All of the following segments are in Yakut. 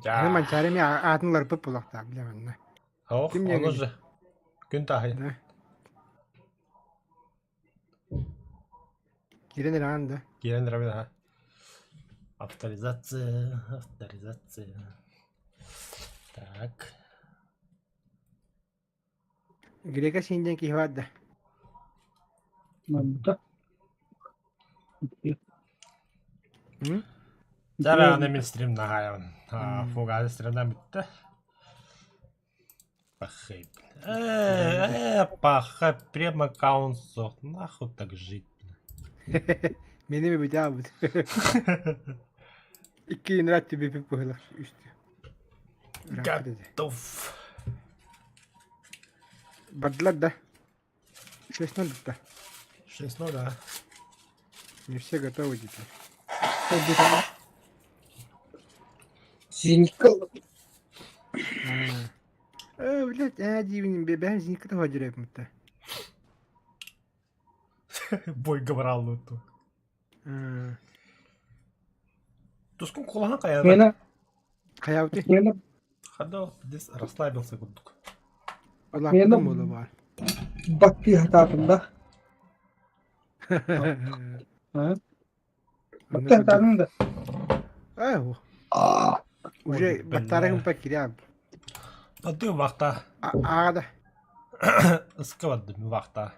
Аны Манчаары эмиэ аатын уларыппыт буолуохтаах бile манна. Ох, Ким ону диэҥий? же. Күн тааһый. Да. Киирэн эрэҕин да? Киирэн эрэбин аха. Авторизация, авторизация. Так. Грека син диэн киһи баар да? Манта. М? Дара мин стрим наһаайабын. Фугасы стримнан бүттэ. Пахай. Пахай, прем аккаунт сох. Нахуй так жить? Мени mi бүтэ Икки инрат түбүпүп быһылах үстү. Готов. Бардылар да. 6-0 да. 6-0, да. Не все готовы теперь. Зенитка Э, блядь, э, диибин, бэһэн зенитка тоҕо дьирэпмитте. Бой габараллы ту. Тускун кулахан хайаата. Мена Хайаабыты? Мена Хадал здесь расслабился курдук. Улааппытым буолуо баар. Бакки хатаатым да. Бакки хатаатым да. Э, уже баттарыгым па кириам. Баттыы вахта. Аага да. Ыска бардым вахта.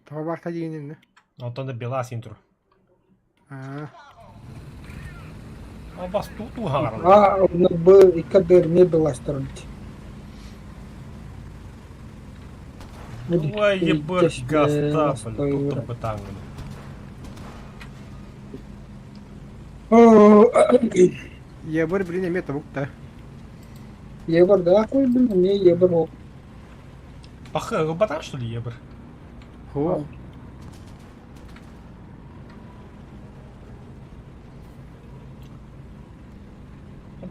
Тоҕо баахта диигин Онтон да бела син тур. Аа. А бас туу туу хаҕарар. А, бу икки ардыгар эмиэ быластарбыт. Ой, ебать, гаста, блин, тут бытангын. Ебыр, блин, эмиэ тобук да. Ебыр, да, хуй, блин, мне ебыр. Пахы, ылбатан что ли ебыр? Хо.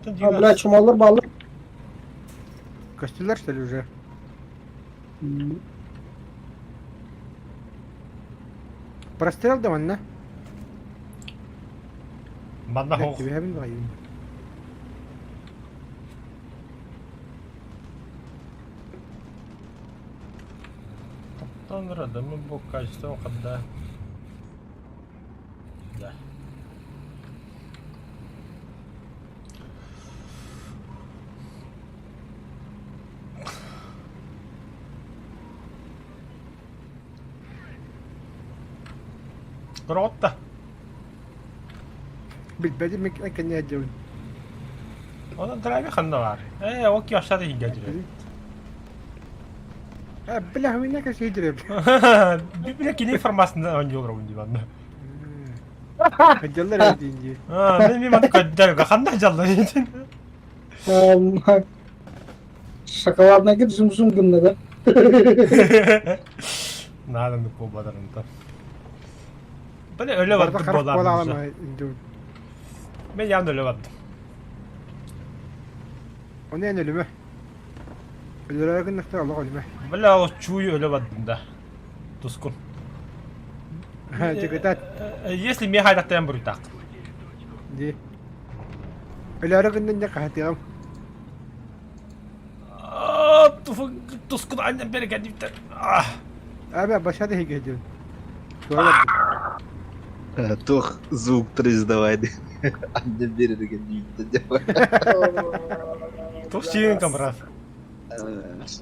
А, бля, чумалар балыр. Костюлар, что ли, уже? Прострел да манна? Манна хоох. Түбэһэбин баҕайым. Таптан радамы бу качество когда Да. Ротта. Билбэтим кэннэ дьабын. Онон драйвер ханна бар? Э, ол киосада иһингэ дьүрэ. Э, бля, меня как сидереп. Бля, кини информацияны оонньуулар дии манна. Дьаллар эбитин дии. Аа, мен мен маны көрдөргө ханна дьаллар эбитин. Шоколадная гид зум-зум гынна да. Надо ну побадарынта. Бля, өлө Барда бардым харах буолаам. буолаалама индуун. Мен яан өлө бардым. Оны эн өлүмэ. Өлөрө гыннахтар олох өлүмэ. Бля, ол чую өлө бардым да. Тускун. Чекытат. Если мне хайдахтайан буруйдаах. Ди. Өлөрө гыннын дьэ хаһытыам. Тускун аннан бери кэлбиттэр. Абе башады хигедин. Туох звук издавай Анна берерге диибит Туох сиин камрад.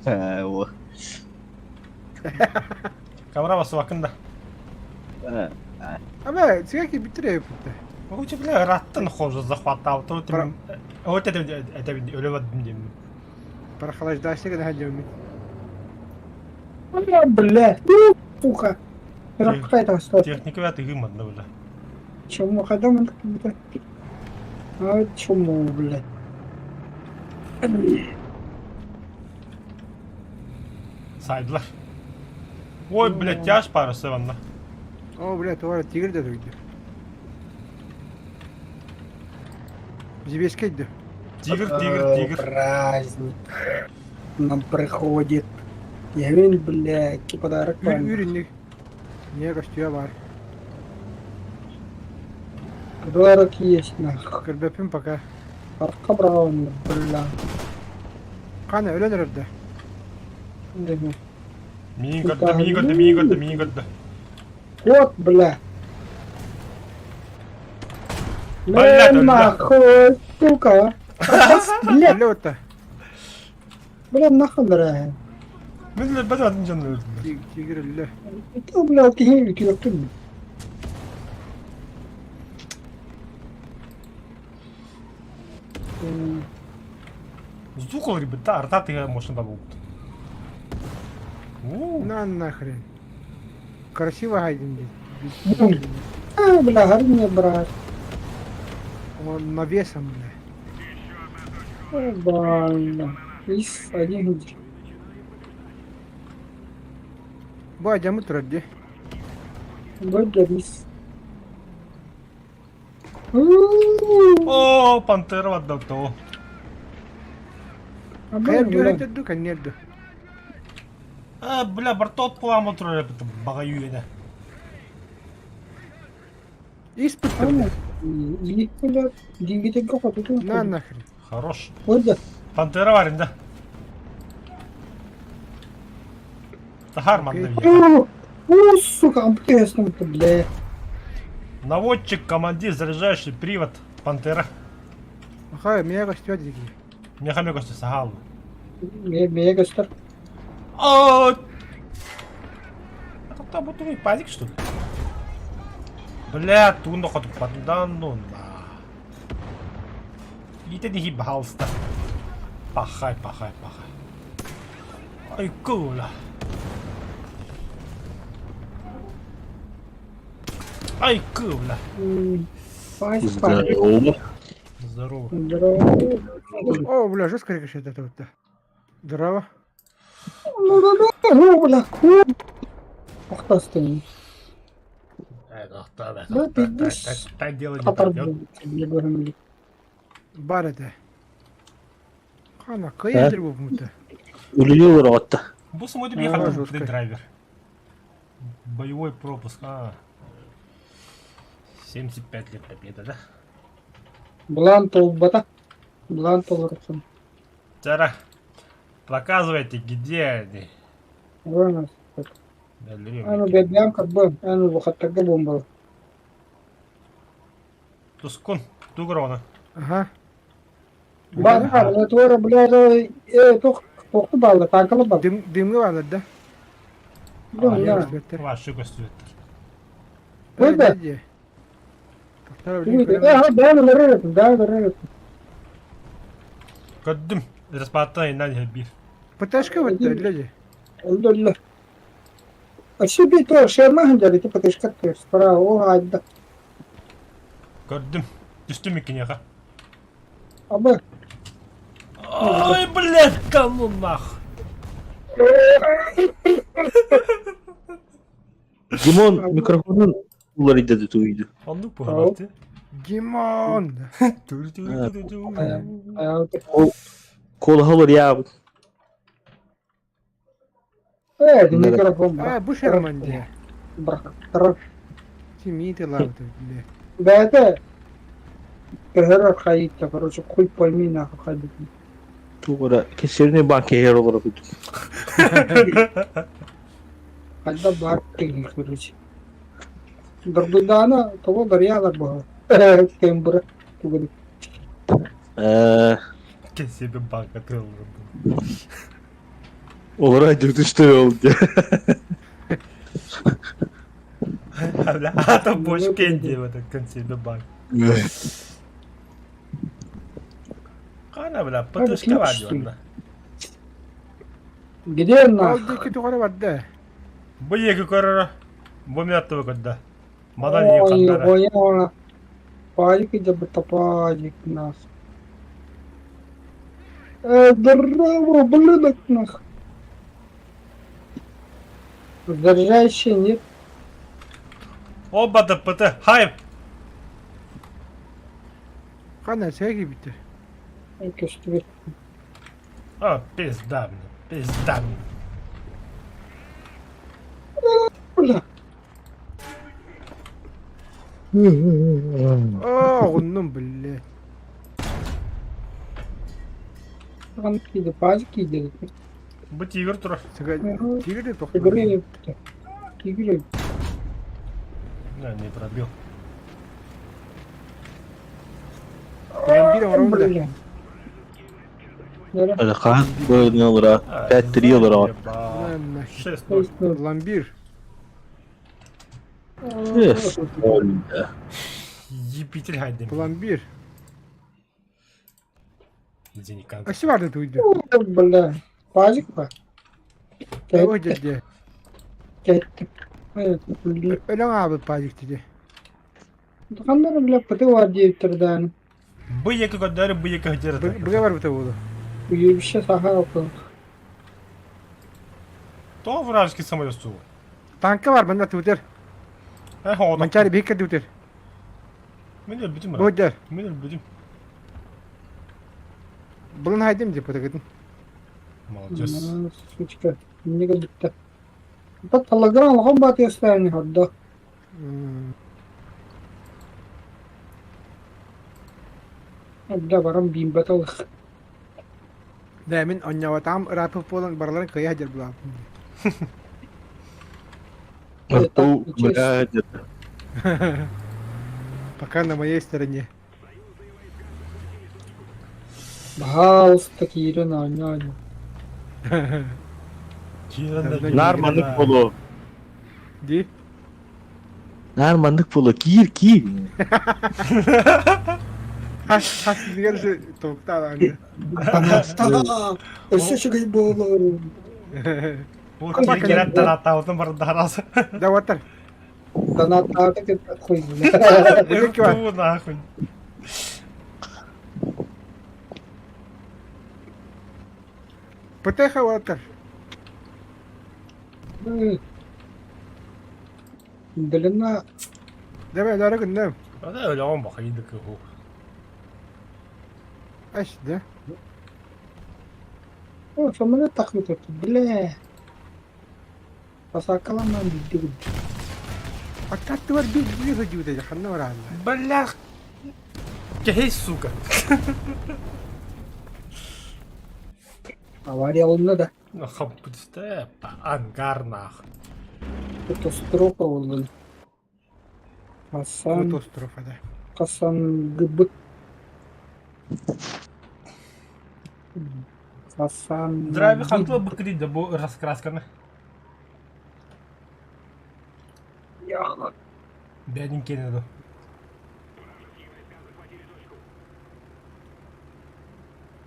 О. Камера басыбакын да. Абе, сигаки битире битте. Лучше бля раттан хожу захватал. Тут вот это это өлө бардым деймин. Прохлаждайся гына деймин. Бля, сука. Рахпайта что? Техника бят ыгымадна бля. Чему хадам А чему, блядь? Сайдылар. Ой, блядь, тяж парасы манна. О, блядь, туора тигр да туйду. Зибеске иди. Тигр, тигр, тигр. Праздник. Нам приходит. Я вин, блядь, подарок Үр үр Не костюя бар. Подарок есть, нахуй. Көрбөппүн пока. Харахха быраҕабын бля. Хана өлөн эрэр да. Миин көрдө, миин көрдө, миин көрдө, миин көрдө. Вот, бля. Блядь, Бля, нахуй, сука. Бля, Өлө отта. бля, нахуй, бля. Мин өлбөт атын дьон өлдүлэр. Тигр өллө. Это, бля, киһи үтүөктүн. Звук ребята, арта ты можно добавить. На нахрен. Красиво гайдин здесь. А, бля, гори мне, брат. Он навесом, бля. О, бля. Ис, один где. Бу адьамы турар дии. Бля, ис. О, пантера отдал. Хайа дүрэ дуу, кэнниэр дуу. А, бля, бортот пламо турар эбит баҕайы үйэнэ. Испыттым. На нахрен. Хорош. Пантера варим, да? Захар манна О, сука, ампутированный, бля. Наводчик, командир, заряжающий привод, Пантера. Хай, меня костюм дики. Меха мне костю сагал. Мега көстөр. О! Это будто пазик, что ли? Бля, туун да ну на. Итени пожалуйста. Пахай, пахай, пахай. Ай,够了。Ай,够了。 Здорово. Здорово. Здорово. О, бля, жестко рикошет это вот. Здорово. Ну, бля, хуй. Охтастын. Да, пиздец. Так дело не Хатар пойдет. блядь, Бар это. Хана, кайдер бу мута. Үлүлүү олоротта. Бу смотрим, Ну, ехал жестко. драйвер. Боевой пропуск. А. 75 лет победа, да? Былаан толбата. Былаан толорсон. Тара, показывайте, где они. Аны бэбэм карбы, аны бухаттарга бомбал. Тускун, тугрона. Ага. Бар, бар, туора, бля, э, тох, тохту балла, танкалы бар. Дым, дымы бар да? Да. Ваши көстүбүттэр. Ой, Э, да, да, да, да. Көрдүм. Распаттан иннан иһэр биир. ПТшка вот люди. Алла. А себе то шерма ханжары ты ПТшка то справа, о, айда. Көрдүм. Түстүм иккиниэхэ. Аба. Ой, блядь, да ну нах. Димон микрофонун уларыйда туйду. Оннук буһалар Димон. Кол я. Э, микрофон. А, бу шерман дии. Брак. Тимити лавты, бля. Да это Көһөр хайытта, короче, хуй пойми нахуй хайдык. Тугара кесерне банке хер олорор кудук. Хайда бар тегин, короче. Дордудана того дарьялар буга. Тембра. Тугады. Э, Себе банк открыл. олар что ол. Бля, а там больше кенди в этом конце банк. Кана, бля, ПТшка бар Где Ал нах? диэки тугара барда. Бу екі көрөрө. Бу мертвый көрдө. Мадан ең Ой, қандары. ой, ой. Палик иде палик нах. Э, здорово, блюдок нах. Заряжающий нет. Оба да ПТ. Хайп. Хана сәги битте. Көстүбүт. А, пизда мне. Пизда мне. Бля. О, оннум, блядь. Киирди, пазик киирди. Бу тигр турар. Тигр Тигр Тигр. Да, не пробил. Пломбир оҥоробун да? Это хаһан быһыытынан олора 5-3 олороҕун. 6-0. Пломбир. Yes. Ольга. Ебитель хайдым. Пломбир. Денег Өссө барды туйду. Бля, пазик ба. Ой дьэ. Кеттик. Өлөң аабыт пазик диде. Ханнары бля пыты бар диэбиттэр Бу екі көдөрү, бу екі көдөрү. Быга барбыта буолу. Уебище саха окол. То вражеский самолет суу. Танка бар манна түтер. Э, оҕото. Манчари биһикке түтер. Мен өлбүтүм. Бу дьэр. Мен өлбүтүм. Булун хайдым деп пытыгытын. Молодец. Сучка. Мне бүттэ. Таллаган алган баатыастаани хордо. Да баран биимбэт алых. Да мин онньоотаам ырааппыт буолан барыларын кыайа сылдьар булааппын. Рту, бля, где-то. Пока на моей стороне. Баһаалыста киирэн оонньоо. Нарманнык болу. Ди. Нарманнык болу. Киир, киир. Хас хас дигэр токтаа аны. Өссө үчүгэй буолуорун. Кирет таратаутын бардарасы. Да ватар. Донаттаата кытта хуйня. Рту нахуй. ПТХ ватар. Длина Давай, дорога гынным. Ада өлөөн бакайдык ху. Аш, да. О, самолет тахмыт бля. Посакаламан билдигин. Аттаттыбар бир бир сылдьыбыта ханна бараанна. Блях. Кей, сука. Авария алынна да. Хаппытта ангар нах. Катастрофа болдун. Хасан, Катастрофа да. Хасан Гыбыт. Хасан. Драйви хантла быкри да бу раскрасканы. Бәдин кенеду.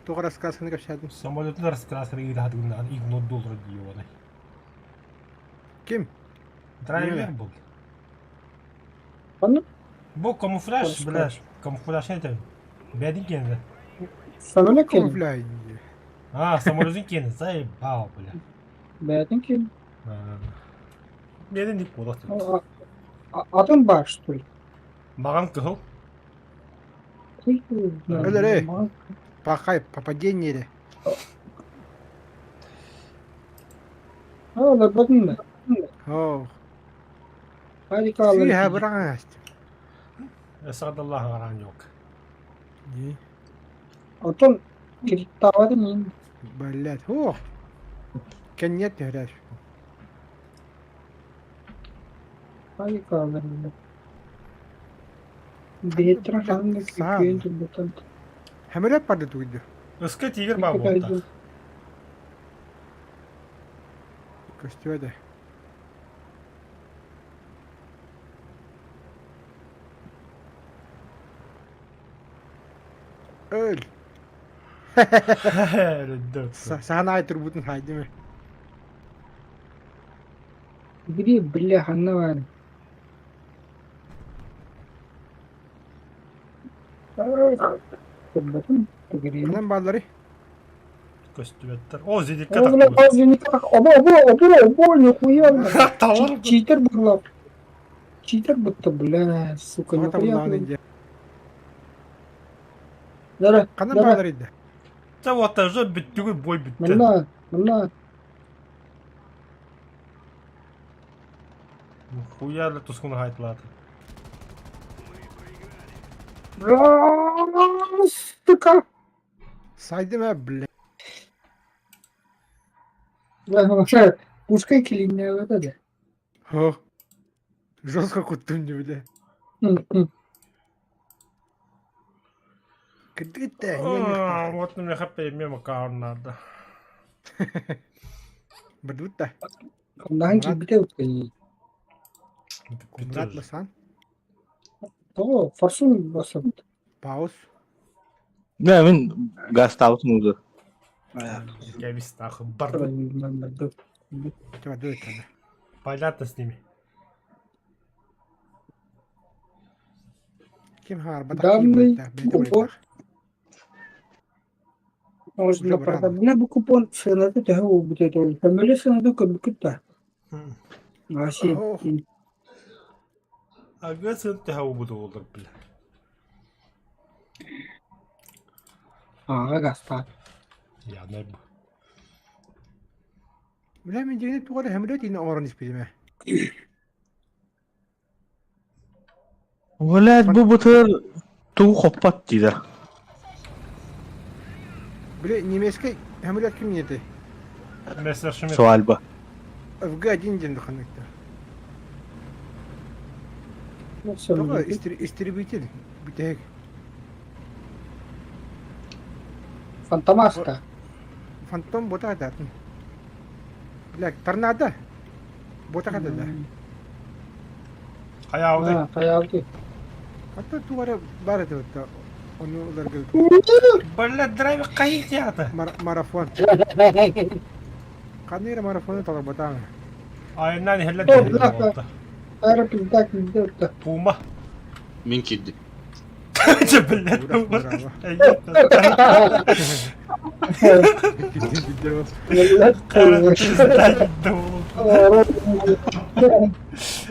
Туох раскрасканы кэпсээтим. Самолетын раскрасканы ыытаатыгынан игнор доллар диионай. Ким? Драйвер был. Аны Бу камуфляж, бля, камуфляж это. Бәдин кенеду. самолет кенен. Камуфляж. А, самолетын кенен, заебал, бля. Бәдин кенен. Бәдин дип болот. Атын бар, что ли? Маган кыһыл. Өлөр, Пахай, попадение ли? А, бәдин да. О, Харика сыыһа быраҕан Садаллах гаран yok. Дии. Отон кириттаабатын иин. Блядь, о! Кэнниэт түһэрэр. Харика Бейтра ханнык Саан. күөн турбутан. Хэмэрэ барды тугуйду. Өскө тигр бар болта. Көстүбэ да. Өл. Саан аай турбутун хайдымы. Били бля ханна бар. Турбутун тигрин. Ханан бааллары? Көстүбэттер. О, зидикке О, бля, тахтыбыт. Обо, обо, обо, обо, нихуя. Тавар. Читер була. Читер будто, бля, сука, Тоҕо табыллаҕын нихуя. инде. Дара, Ханан дара. бааллары инде? Та вот уже бүттүгү бой бүттү. Мына, мына. Хуя ли тускуна хайтлаты. Сука. Сайдым ээ, бля. Вообще, пускай килиннээбэтэ да. О, жестко куттум дии Кырдьык Вот миэхэ премия макаон наада. Бардыбыт да. Оннаһан киирбитэ үткэйии. Мурат Басан. Тоҕо форсун басабыт. Пауз. Не, мин гастаабытым ууду. Кэбис нахуй бардыбыт. Понятно с ними. Ким хаарбатах Данный киирбэттэх, бэйэтэ купон буруйдаах. можно Уже продать. браво. Бля, бу купон сыаната төһө буолбут этэй? Көмөлө сыаната көрбүккүт да? Аси. Ох. Ага сын төһө буолбут буоллар бля. Ааҕа гастаат. Я не бу. Бля, мин дьиҥинэн туох эрэ сөмөлүөт иһин оҥорон испитим ээ. Блядь, бу бытыр тугу хоппот диилэр. Били немецкэй сөмөлүөт ким ийэтэй? Мессершмитт. Свальба. ФГ-1 диэн ханныктар. Тоҕо истребитель бүтэһик. Фантомаска. Фантом бота атаатын. Бля, торнадо. Бота хатыда. Хайаабытай? Хайаабытай. Хатта туга эрэ баар этэ бытта. Ону ыларга Бля, драйвер хайыы театр. Марафон. Ханна эрэ марафону таларбатаҕа. Айаннаан иһэллэр диэн Ара пизда пизда. Пума. Мин киирдим. Чэ, блядь,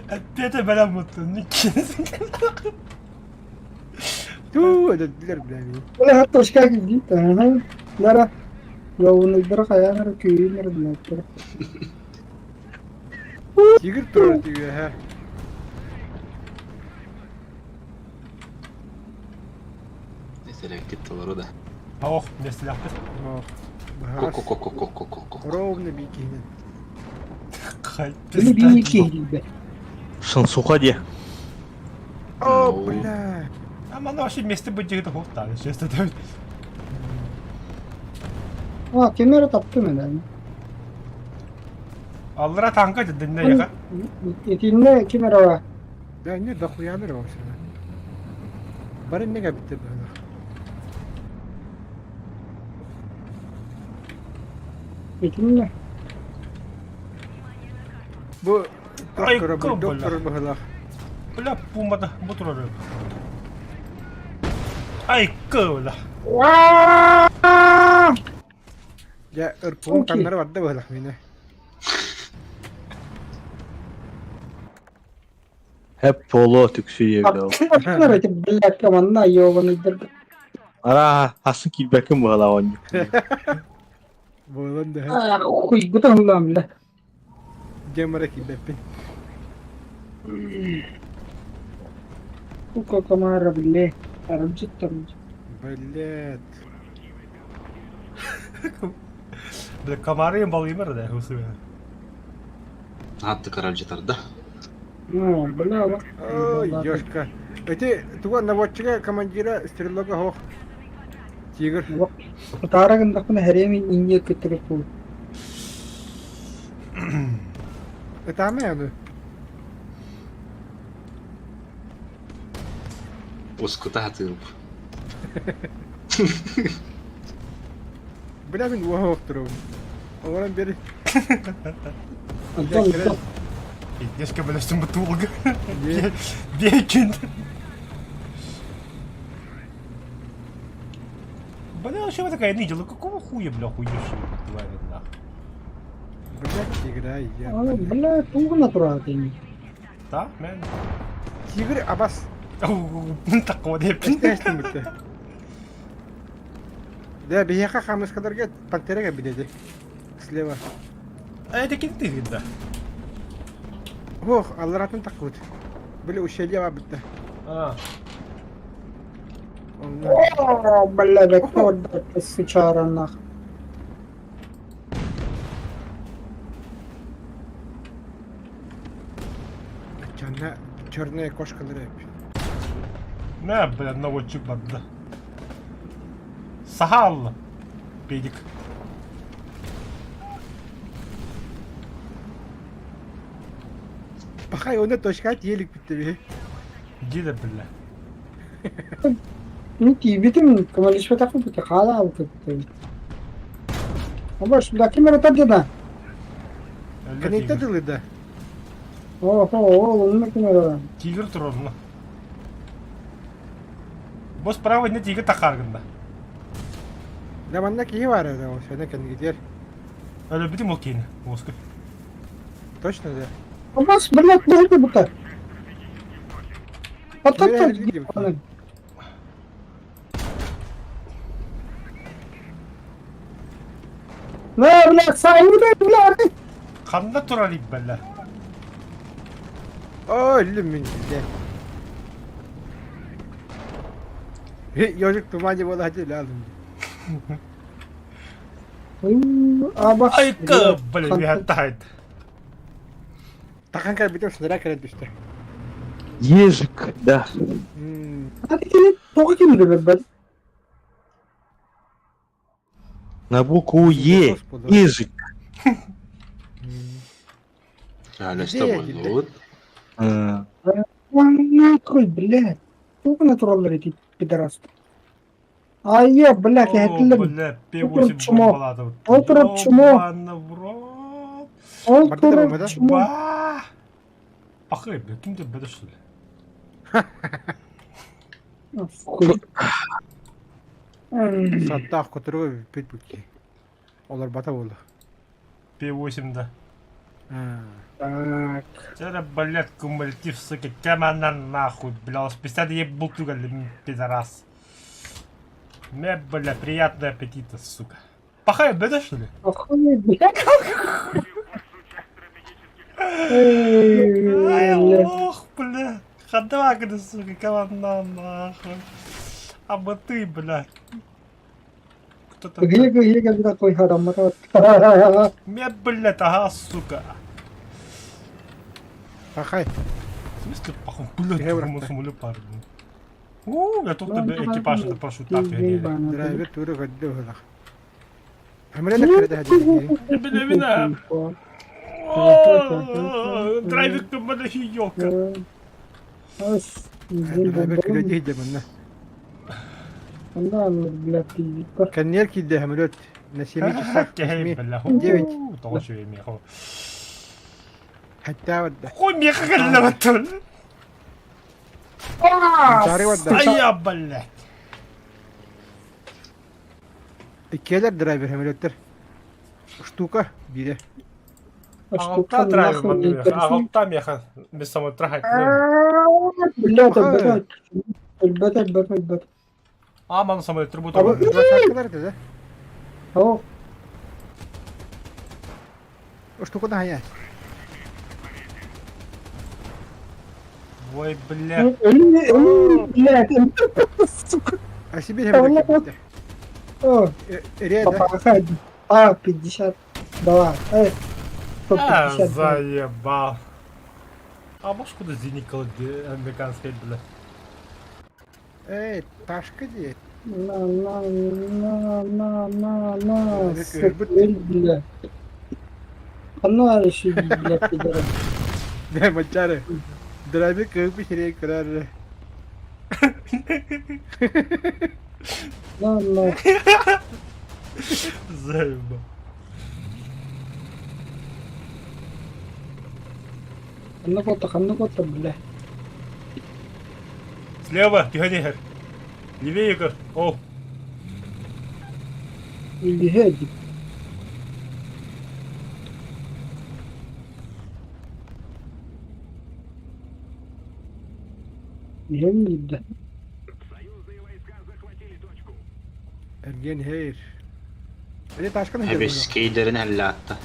Эппиэтэ бэлэм муттун. Туу, эдэрдилэр бля. Бля, точка киирдит. Лара, Явунайдара хайаан эрэ күүһүн эрэ билээттэрэ. Тигр турар үөһэ. Сэлэккит толору да. Ох, миэстэлээхпит. Ох, быһаас. Ко-ко-ко-ко-ко-ко. Ровно биир киһинэн. Били биир киһи Шансуха диэ. О, бля. А маны вообще вместе быть это хуфта, честно. А, ким эрэ таптым эдэн. Аллара танка дэннэ яха. Итиннэ ким эрэ бар. Да не дохуя эрэ вообще. Бары эмне кэбиттер быһыылаах. Итиннэ. Бу Ай, доктора бля. доктор быһыылаах. Бля, пумада бу турар. Ай, бля. Дьэ, ырпуун Окей. таҥнары барда быһыылаах миэнэ. Hep polo түксүйэ бля. Таптым эти, блядь, манна ёбаныйдар. Ара хасын киирбэккин быһалаа оонньуу. Буолан да Хуйгутан ыллаам, бля. дьэ мара киирбэппин. Сука, комара, бля. Арымчыт тарымчыт. Блядь. Бля, комары балыймар да, хусуя. Атты каралжытар да. Ну, бля, бак. Ой, ёшка. Эти туга наводчика командира стрелога хох. Тигр. Утаара гындахпына хэрэми инье көтөрө пул. Ытаамай аны. Ускута хатырып. Бля мин уоха охторобун. Оҕорон бери. Антон, Антон. Пиздешка, бля, что бутылка. Бекин. Бля, вообще такая ныдила, какого хуя, бля, хуевшие, тварь, нахуй. Бля, тигра, я. Бля, тугу натуратын. Да, мен. Тигр абас. Такого деп. Эстээстин бүтэ. Да, биһиэхэ хаамыскаларга пантера кэлбит Слева. А это ким ты да? Ох, алларатын таккыбыт. Били ущелье бар бүтэ. А, Онно. О, бля, рекорд сучара нах. На черная кошкалары эппит. Мэ, бля, наводчик барда. Сахал! Педик. Пахай, оны точка тиэлик бүттэ Диде, бля. Мин тиийбитим, көмөлөспөтөхпүт бүтэ хаалаабыт. Абаш, бля, ким эрэ тардына? Кэнниттэн тылыда. О, о, онно ким эрэ. Тигр турорна. Бу справа не тигр тахаргында. Да манна киһи бар эрэ, ол сөнө кэннигитер. Өлөбүтүм ол киһини, мозгу. Точно да. Абаш, блядь, быһыты бута. Оттон На, блядь, сайын блядь. Ханна турар иббэллэр? Оо, өллүм мин дьэ. Ежик тумане буолааччы өлө Абаш. Айка, блин, үһэттаайт. Тахан кэлбитим снаряд кэлэн түстэ. Ежик, да. Ати тоҕо ким билбэт? На букву Е. Ежик. Әлесте болдубут. Нахуй, блядь. Сколько натураллар эти пидорасы? А я, блядь, я О, хотел... бля, П8 чмо. бомбалады. Отырып чмо. Ёбана в рот. Ол Барды да турар да? чмо. Ба! Пахай, бля, ким деп беде что ли? Хуй. Саттаах котуруга бүппүт бүкки. Олар бата буолла. П8 да. Так. Це, блядь, кумулятив, сука, кем она нахуй, бля, специально ей бултуга, пидорас. Мне, бля, приятного аппетита, сука. Пахай, беде что ли? Охуеть, блядь. Ай, Эй, блядь. ох, бля. Ходвагны, сука, кем она нахуй. А бы ты, бля. Кто-то... Где, где, где такой харам? Мне, блядь, ага, сука. Пахай. В смысле, пахом, блядь, Я мы враг. сумули пару. У, я тут тебе экипаж это прошу так, я не. Драйвер туру көрдө буолах. Хамрена кэрдэ хадья. Бля, вина. Драйвер бля, ёлка. Драйвер күлөдө хидэ манна. Кэнниэр киирдэ самолет на 7 часах. Кей, бля, Девять. Тоҕо меха. Хотя вот да. Хуй меха кэллэбэттэн. Дары вот да. А я, блядь. Иккиэлэр драйвер самолеттер. Штука биирэ. Аҕалта драйвер манна. Аҕалта меха. Мен самолет трахайт. Блядь, блядь. Өлбөт, өлбөт, өлбөт. А, маны самолет трубу Абы двадцаткалар это да? О, Штука да хая. Ой, бля. блядь, сука. А себе самолет кэлбитэ. О, Ре да. папаха. А, 52. А, 152. заебал. А может куда зеникала американская, бля? Эй, ташка дии. На, на, на, на, на, на, Бля, сука, бля. Ханна еще, блядь, пидорас. Бля, мачары. Драйвер кыып сирей көрөр. На, на. Заебал. Ханна кота, ханна кота, бля. Слева, тихо Левее, Егор. О, Или Гений, Эрген хейр. Эти ташка на Эбискейдерин әлләатта.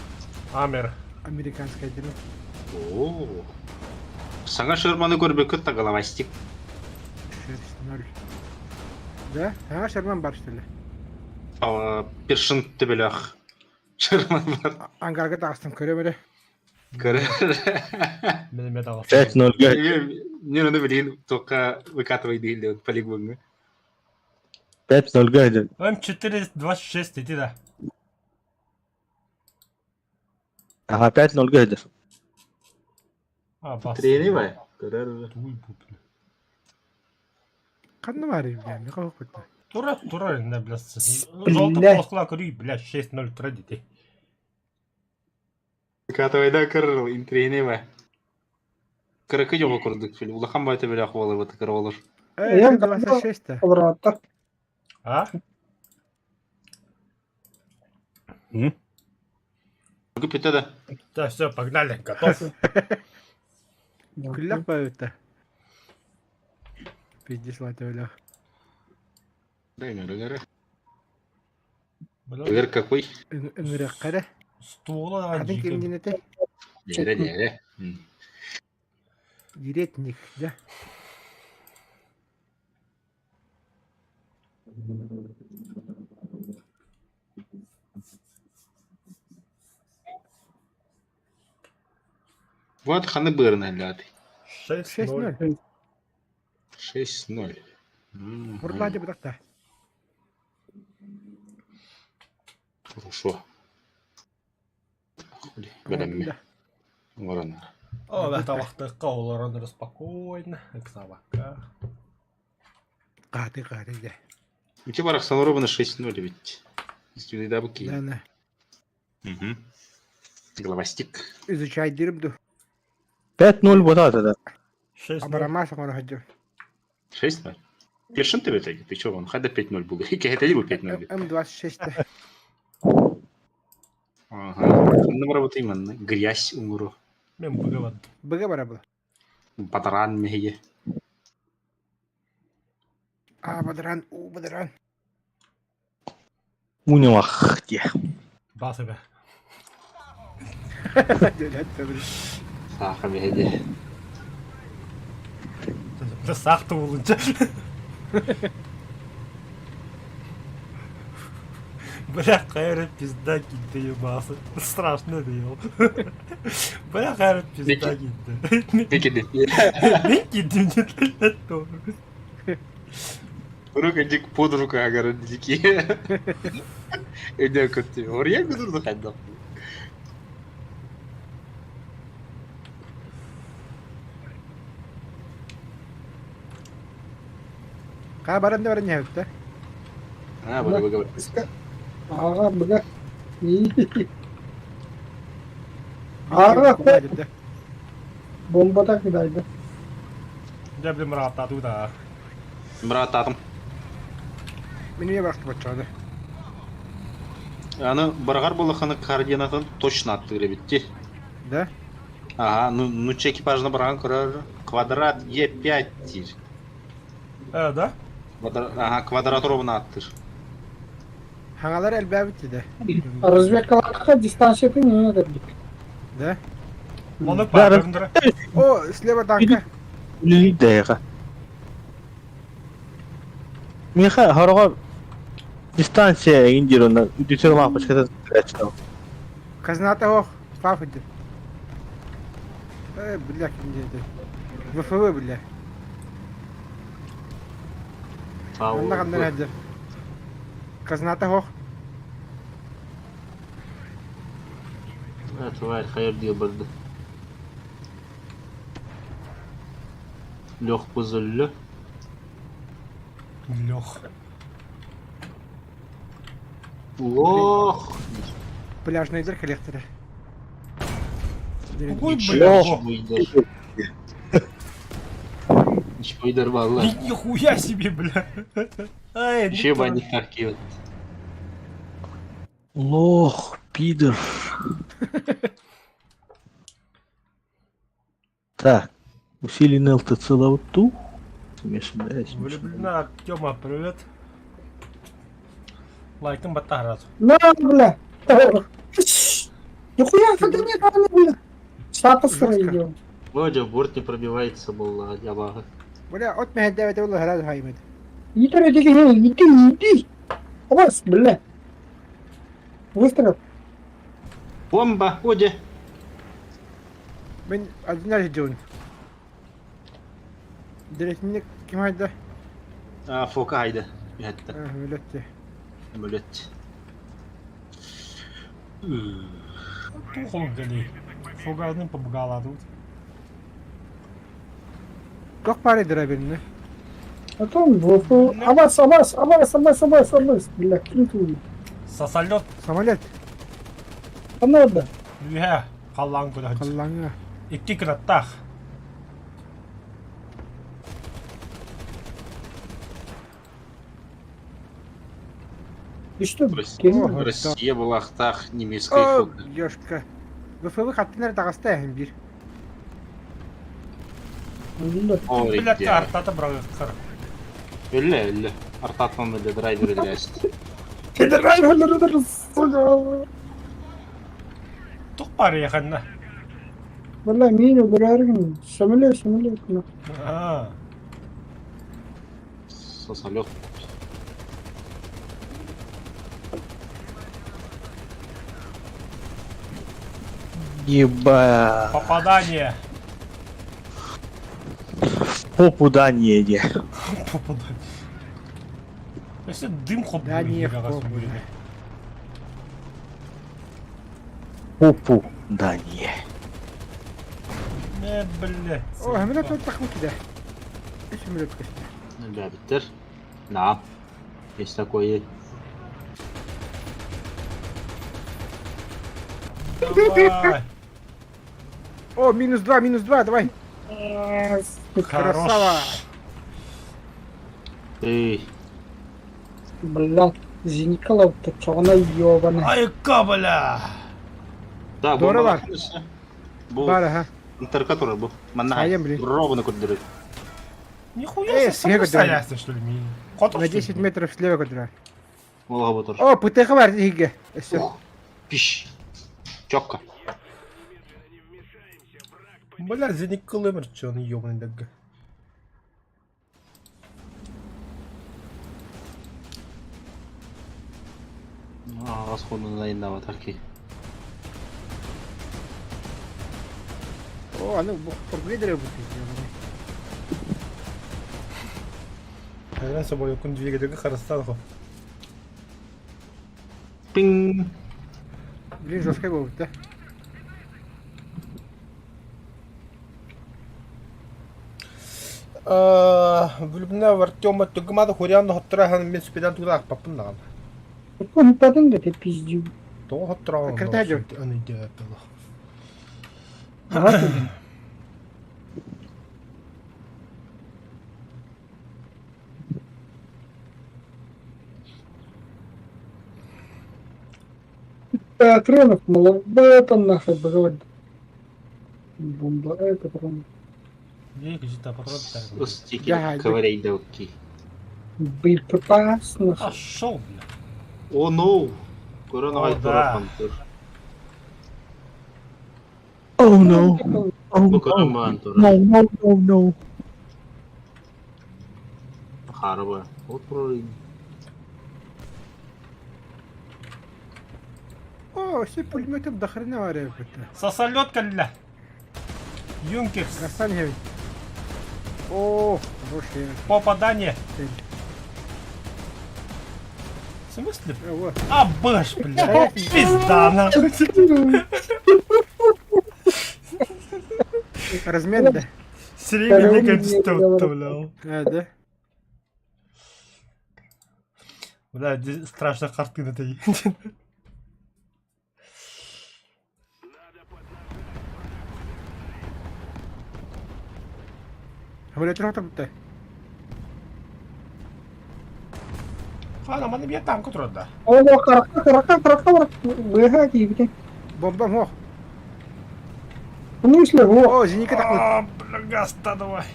Амер. Американская дерьмо. Оо. Саҥа шырманы көрбөккүт да головастик. 6-0. Да? Саҥа Шерман бар что ли? Першин төбөлөөх. Шырман бар. Ангарга тағыстым көрөм эрэ. Көрөр. Мен эмиэ даҕасын. 5-0 Мен оны билигин туохха выкатывай дииллэр полигоҥҥа. 5-0 га М426 иди да. Ага, 5-0 га А, бас. Трени бай. Көрөр. Туй бу, бля. Ханна баарый, бля, миэхэ оһохпут. Тура, тура, не, бля. Бля. Желтый полоскала көрүй, бля, 6-0 дити. Выкатывайда көрөр интрени бай. Кыракы жого курдук фильм. Улахан байта бөлөх буолар кыра болор. Э, Эм, 26 та. Олороттор. А? Бүттэ да. Да, все, погнали, готов. Күллэх баайыта. Пиздец лата бля. Бля, Бля, Ыр какой? Ыҥырыахха эрэ. Стуола даҕаны Хатын дьиикэй. ким диэн этэй? Дьэрэ дьэрэ. Еретник, да? Вот ханы бырын әлләти. 6-0. 6-0. 6-0. Урлаады бытахта. Хорошо. Хули, бэлэмми. Оҥорон. О, это вахтыкка олорон спокойно, ыксабакка. Кааты кааты дэ. Ити барахсан ровно 6-0 ведь. Истинный быки. Да, да. Угу. Головастик. Изучай дирим ду. 5-0 вот это да. 6-0. Абарамаас оҥоро сылдьар. 6-0. Першин ты в итоге? Ты чё, он хада 5-0 был? Это был 5-0. М26 та. Ага. Ну, работа именно. Грязь умру. Мен быгабат. Быга бара была. Батаран меге. А, бадаран, у, бадаран. Унялах те. Басы бе. Саха меге. Бля, сахты болынча. Бля, хайры пизда кидди ебасы. Страшно да ел. Бля, хайры пизда кидди. Меге. Мен киддим не тоже. Рука дик под рука агара дики. Өйдө көттү. Ория күдүрдү хайда. Ка баран да баран ньэбиттэ. А, бара бага. Аҕа быга. Аҕа бомбата кидайда. Я, блин, мрата да. Брат атым. Мин үйе барахты баччаады. Аны баргар булаханы координатын точно аттыыр эбитти. Да? Ага, ну, ну экипажына барган көрөр квадрат Е5 диир. Э, да? Квадрат, ага, квадрат ровно аттыр. Хаҥалар элбээбит да. Разведкаларга дистанциятын не дебит. Да? Оны пардырындыра. О, слева танка. Үлелейді Миха хорого дистанция индирона үдүсөр мапочката тырачтал. Казната ох, пафыды. Э, бля, ким диэти. ВФВ, бля. Онно ханна сылдьар. Казната ох. Тварь, хайыр дии барды. Лех пузыллы. Лех. Лох. Пляжныйдар кэлиэхтэрэ. Ой, бля. Лох. Ничпойдар балла. Нихуя себе, бля. Ай, Еще бы они такие вот. Лох, пидор. Так, усиленный ЛТЦ лауту. Смешанная, смешанная. Влюблена Артема, привет. Лайкын баттар На, бля. Нихуя, смотри, нет, бля. Статус строил. Володя, борт не пробивается, был ябага. Бля, от мэһэдээбэтэ буолла сразу хаймыт. Иди, иди, иди, иди. Ос, бля. Выстрел. Бомба, Одя. Мин один раз дьон. Дэриэтинньик ким хайда? А, Фока хайда. Үһэттэ. Өлөттө. Өлөт. Туох олун кэлий? Фоганың побагалаадыбыт. Туох баар драйверны? Потом ВФ... Абас, абас, абас, абас, абас, абас. Бля, ким Сосолет Самолет. Канада. үһэ халлаан көрө Халлааҥҥа. Икки кынаттаах. И что, О, Россия былаахтаах немецкай О, флот. ёшка. ВФВ хаттын эрэ таҕыста эһин биир. Блядь, артата бырагыххар. Өллө, өллө. Артатман өллө, драйвер өллөөст. Драйвер сука. Тух бар яханна. Бля, мин өлөрөргүн. Самолет, самолет. Аа. Сосолет. Еба. Попадание. Попадание де. Попадание. Если дым хоп Да не, в попу, Попу дание. Не, блядь. О, самолет вот так вот да. И самолет көстө. Өллөөбүттэр. На. Есть такое. Давай. О, минус два, давай. Красава. Эй. Бля, Зеникалов, ты чоҕуна ёбаный. Айка, бля. Да, Дора бар. Бу Бар, ага. интерка турар бу. Манна Сайын, блин. ровно көрдөрөр. Нихуя Э, себе, снега стояться, что ли, ми? Хотор, На что ли? 10 метров слева квадрат. Олға ботор. О, ПТХ бар иһигэ. Өссө. Ух. Пиш. Чокка. Бля, зеник кылымыр, че он ёбаный дагга. Ағас қолынан айындап атар ки. О, аны бу тургайдыр бу. Хайран собой күн двигатель харыстан хо. Пинг. Блин, жесткий был, да? Бүлүбүнэ Артема түгмада хурян хоттурахан мен спедан туда папын наган. Он потом это пиздю. То хоттурахан. Кырта жок. Аны идея было. Ага, ты. Патронов маловато нахуй бывает. Бомба, это патрон. Где патрон так. Устики Да, ковырейдовки. Боеприпас нахуй. Пошел, бля. О, no. Көрөн О, ағай да. турар тур. Oh no. Oh Бу no. көрөн баан турар. No, no, no, no. Харба. Отур. О, все пулеметом до хрена варя это. Сосолет калля. Юнкерс. Красавчик. О, хорошая Попадание. цель. В смысле? Вот. А, баш, бля. Пизда, нахуй. Размен, да? Средний качество, бля. А, да? Бля, здесь страшная картина-то. Самолет ротом-то. Хана, маны бия танк турар да. О, карака, карака, карака, быха киибитэ. Бомба мох. В смысле, во? О, зеника такой. А, бля, гаста давай.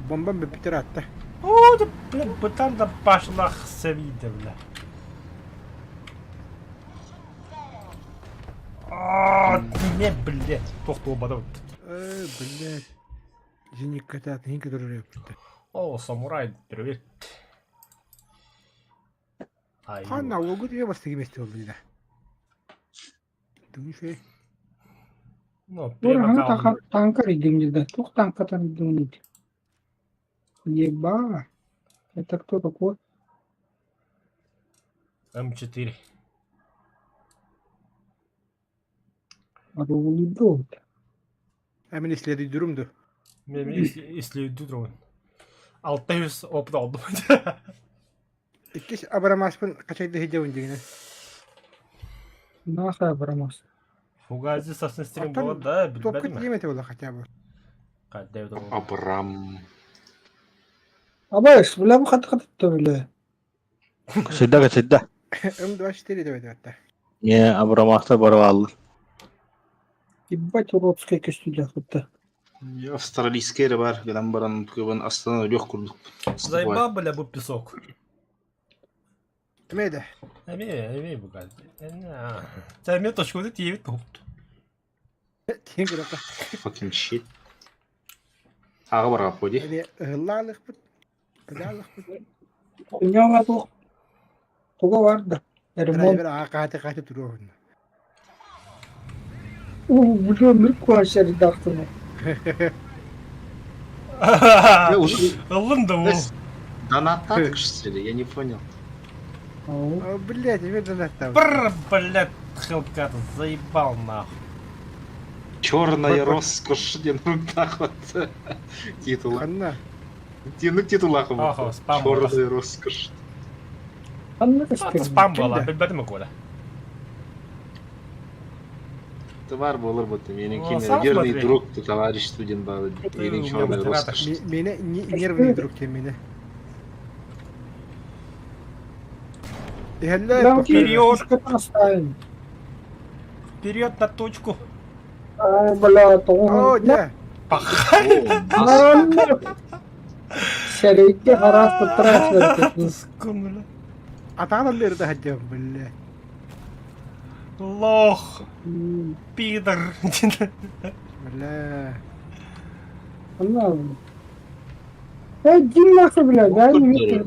Бомба биптератта. О, да, бля, бытарда пошла савида, бля. А, не, блядь, тохту бада. Блядь. Зеника та, зеника тоже. О, самурай, привет. Ай, Хана, логут я вас таки месте был, да. Түҥү Ну, Бураһаны примакал. тааҥка рейдиҥ да туох тааҥкатан рейдиҥ Еба, это кто такой? М4. Арулудот. А мин исследуйдурум ду. Мен исследуйдурум. 600 опыт алдым. Иккис абарамаспын хачайда сылдьабын дьиҥинэн. Нахай абарамас. Фугази сасны стрим Оттон было, да, Топка билбэтим. тиийим этэ буолла хотя бы. Кадда это Абрам. Абайс, бля, хат хат бля. Сыдда сыдда. М24 деп этэ. Не, Абрамахта барваллар. Ебать уродская көстүүлээх кытта. Австралийскай эрэ бар, гынан баран кыбын астынан өлүөх курдук. Заебал, бля, бу песок. Кимэ Эми, эми бугал. Сен мен точкоду тиэбит туһупту. Тиэн көрөккө. Fucking shit. Аҕа барҕаппы дии. Эми ыһыллаалыхпыт. Ыдаалыхпыт. Ньоҥа туох туга бар да. Ремонт. Драйвер аға хааты хааты туруохунна. У, бля, нырк редактор. Я уже Ыллын да ол. Донатат что ли? Я не понял. О, блядь, эми донаттабыт. Бррр, блядь, Хелкат, заебал нахуй. Черная роскошь, диэн так вот титул. Ханна. Тинук титулах Ага, спам Черная роскошь. Ханна Это спам была, билбэтим Коля. Товар болар бу менин О, ким сам верный смотри. друг ты товарищ студент балы. Ты Менин у меня черная модератор. роскошь. Мене нервный друг тем мене. Иһэллэр Вперед! Оставим. Вперед на точку. Ай, бля, О, то. дьэ. Пахай. Сэрейке хараста трасса. Скунула. Атаҕын аллыыр да сылдьабын, блядь. Лох. Пидор. Бля. Эй, иди нахуй, бля, дай мне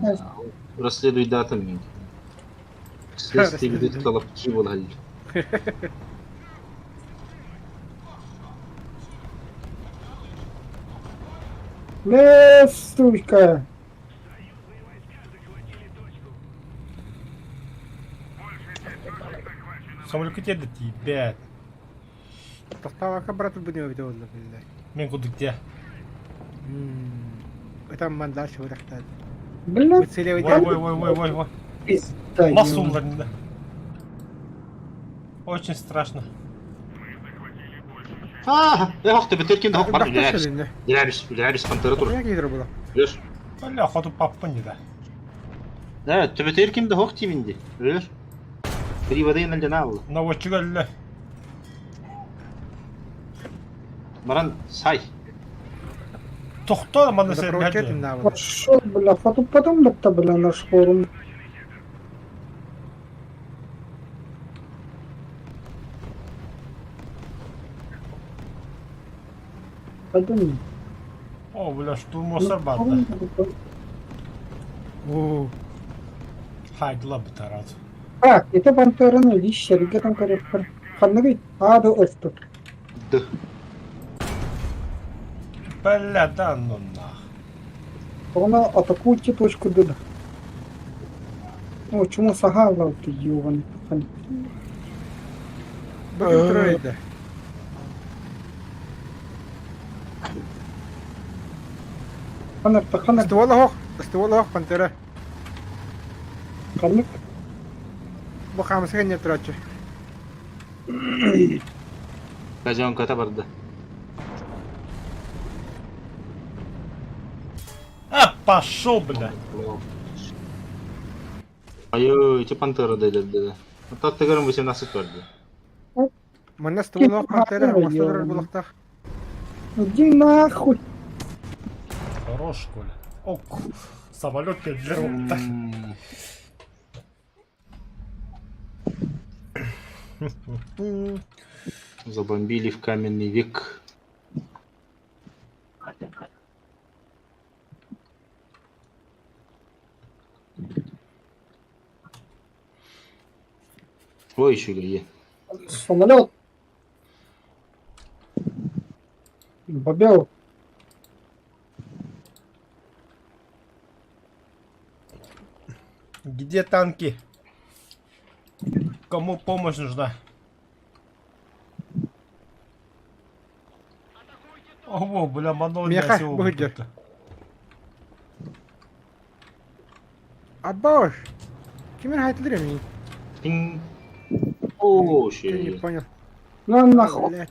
Расследуй датами. Следствие ведут колобки буолаллар. Бля, сука. Самолетка тебе тебя. Тохтообокко бара турбут эбитэ буолла, блядь. Мен курдук те. Ытан мандал шыбырахтаат. Бля, Ой, ой, ой, ой, ой, ой. пизда. Массу уларында. Очень страшно. А, эх, ты бетер ким да бар Бахта биләрис. Биләрис, биләрис пантера тур. Киһи була. Билер. Бля, хоту папа не да. Да, төбөтөр ким да хох тибинди. Билер. Приводы налдена был. Наводчик әллә. Баран сай. Тохто маны сен Запрочет бәрді. навыда. Пошел, бля, потом потом бля, наш форум. Подумай. О, бля, штурмосар барды. Оо. Хайдла бытарат. Так, это пантераны лищерге там корректор. Ханныгы ады өстү. Д. Бля, да ну нах. Она атакуйте точку Д. О, чему сагала ты, ёбаный. Бу турар Ханар, ханар, Ствол оһох, ствол оһох пантера. ханнык. Бу хаамысыга не турааччы. Казенката барды. А, пошел, бля. Айой, эти пантера деді. Таттыгырым 18 барды. Манна ствол оһох пантера, оҥосто турар булахтаах. Иди нахуй. Хорош, Коля. Ок, самолет тебе взорвал. Забомбили в каменный век. Ой, еще е. Самолет. Бобел. Где танки? Кому помощь нужна? Ого, бля, манол Миэхэ, всего бу сылдьар. Аббаш! Ким эрэ хаайтылыр эмиий? Пинг. О, Ты не щи. понял. Ну нахуй. Блядь.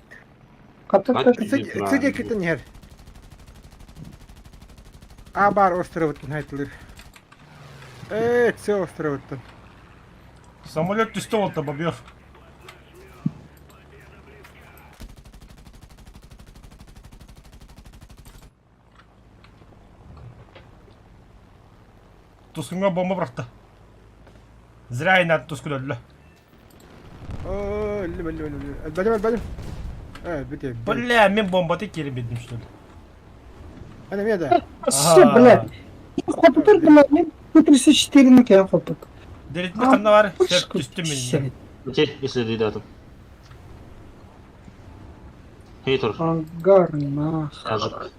Хата Сыдьа китэн иһэр. А бар островыттан хаайтылыр. Ээ, С островыттан. Самолет түстэ ол бобер. Тускуҥҥа бомба бырахта. Зря инат тускун өллө. Оо, өллүм, өллүм, өллүм. Өлбөтүм, өлбөтүм. Ээ, бүтэ. Бля, мин бомбаты киирэн биэрдим что ли? Ана эмиэ да. Все, блядь. Хотутар блядь, мен 34 кэм хоппут. Дэритини ханна бар? Сөп түстүм мин. Ити, если датым. Хейтер. Ангар, нах. Скажет.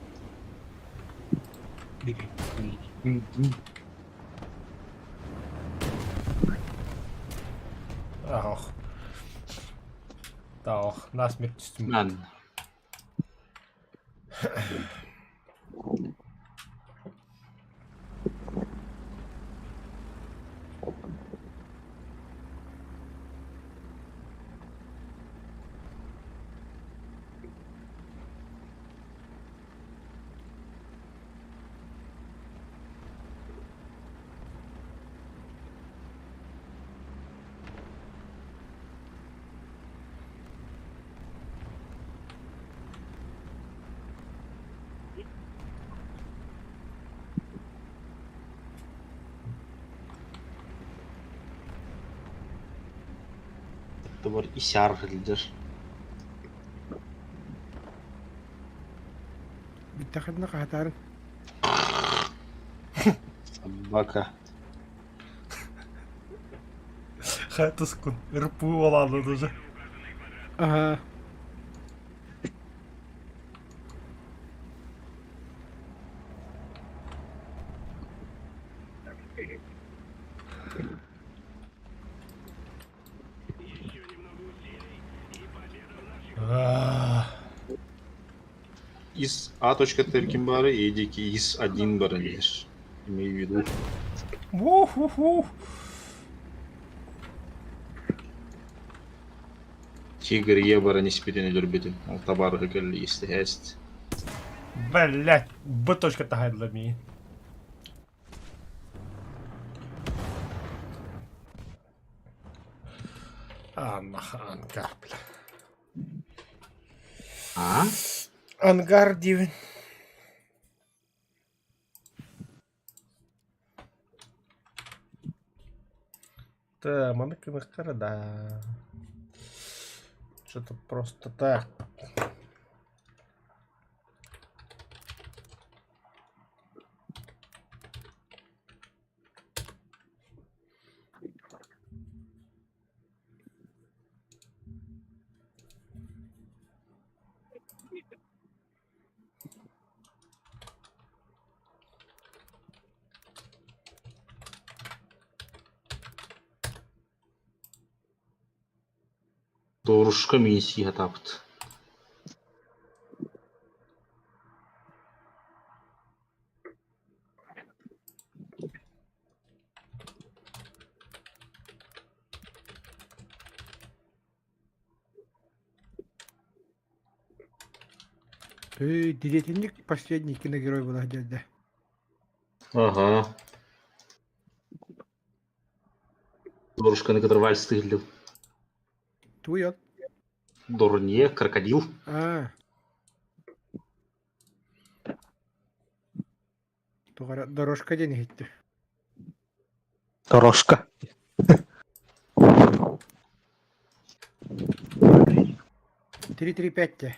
Ах. Таох, насмерть түстүм. Нан. Бар исяр лидер. Бүттэхэтинэ хаһытаарын. Собака. Хайа тускун, РПУ олааны уже. Ага. Из А точка Теркин бары, и дикий из 1 бары лишь. Имею в виду. Ух-ух-ух. Тигр Е бары не спитен өлөрбүтүн. Ол табары кэлли истэһээст. Блять, Б точка тахайдла ми. А, нах, ангар, бля. А? Ангар диэн. Да, маны кынахтара да. Что-то просто так. Дорушка миссия хатаабыт. Эй, Деятельник последний киногерой была дядя. Ага. Дорушканы кытары вальс тыгылдым. Туйот. Дорнье, крокодил. А. Тугара дорожка диэн иһиттэ. Дорожка. 3-3-5 те.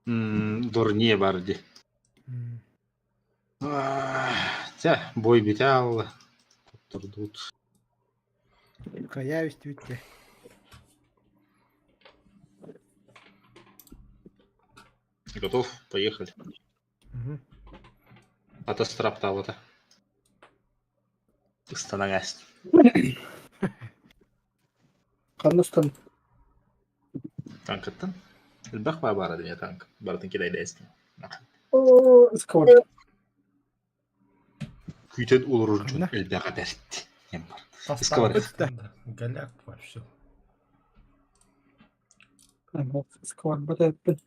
Дорнье бар ди. Тя, бой битэ алла. Турдут. Кая истибиттэ. Готов, поехали. Ата страптаабыта. Ыстанан ааста. Ханна ыстан? Танкаттан. Элбэх баа баара диye танк. Барытын килэйдээстин. Оо, сквад. Күүтэн олорор дьон элбэҕэ бэрт. Диэн бар. Исковар. Голяк вообще. Сквад бата эппин.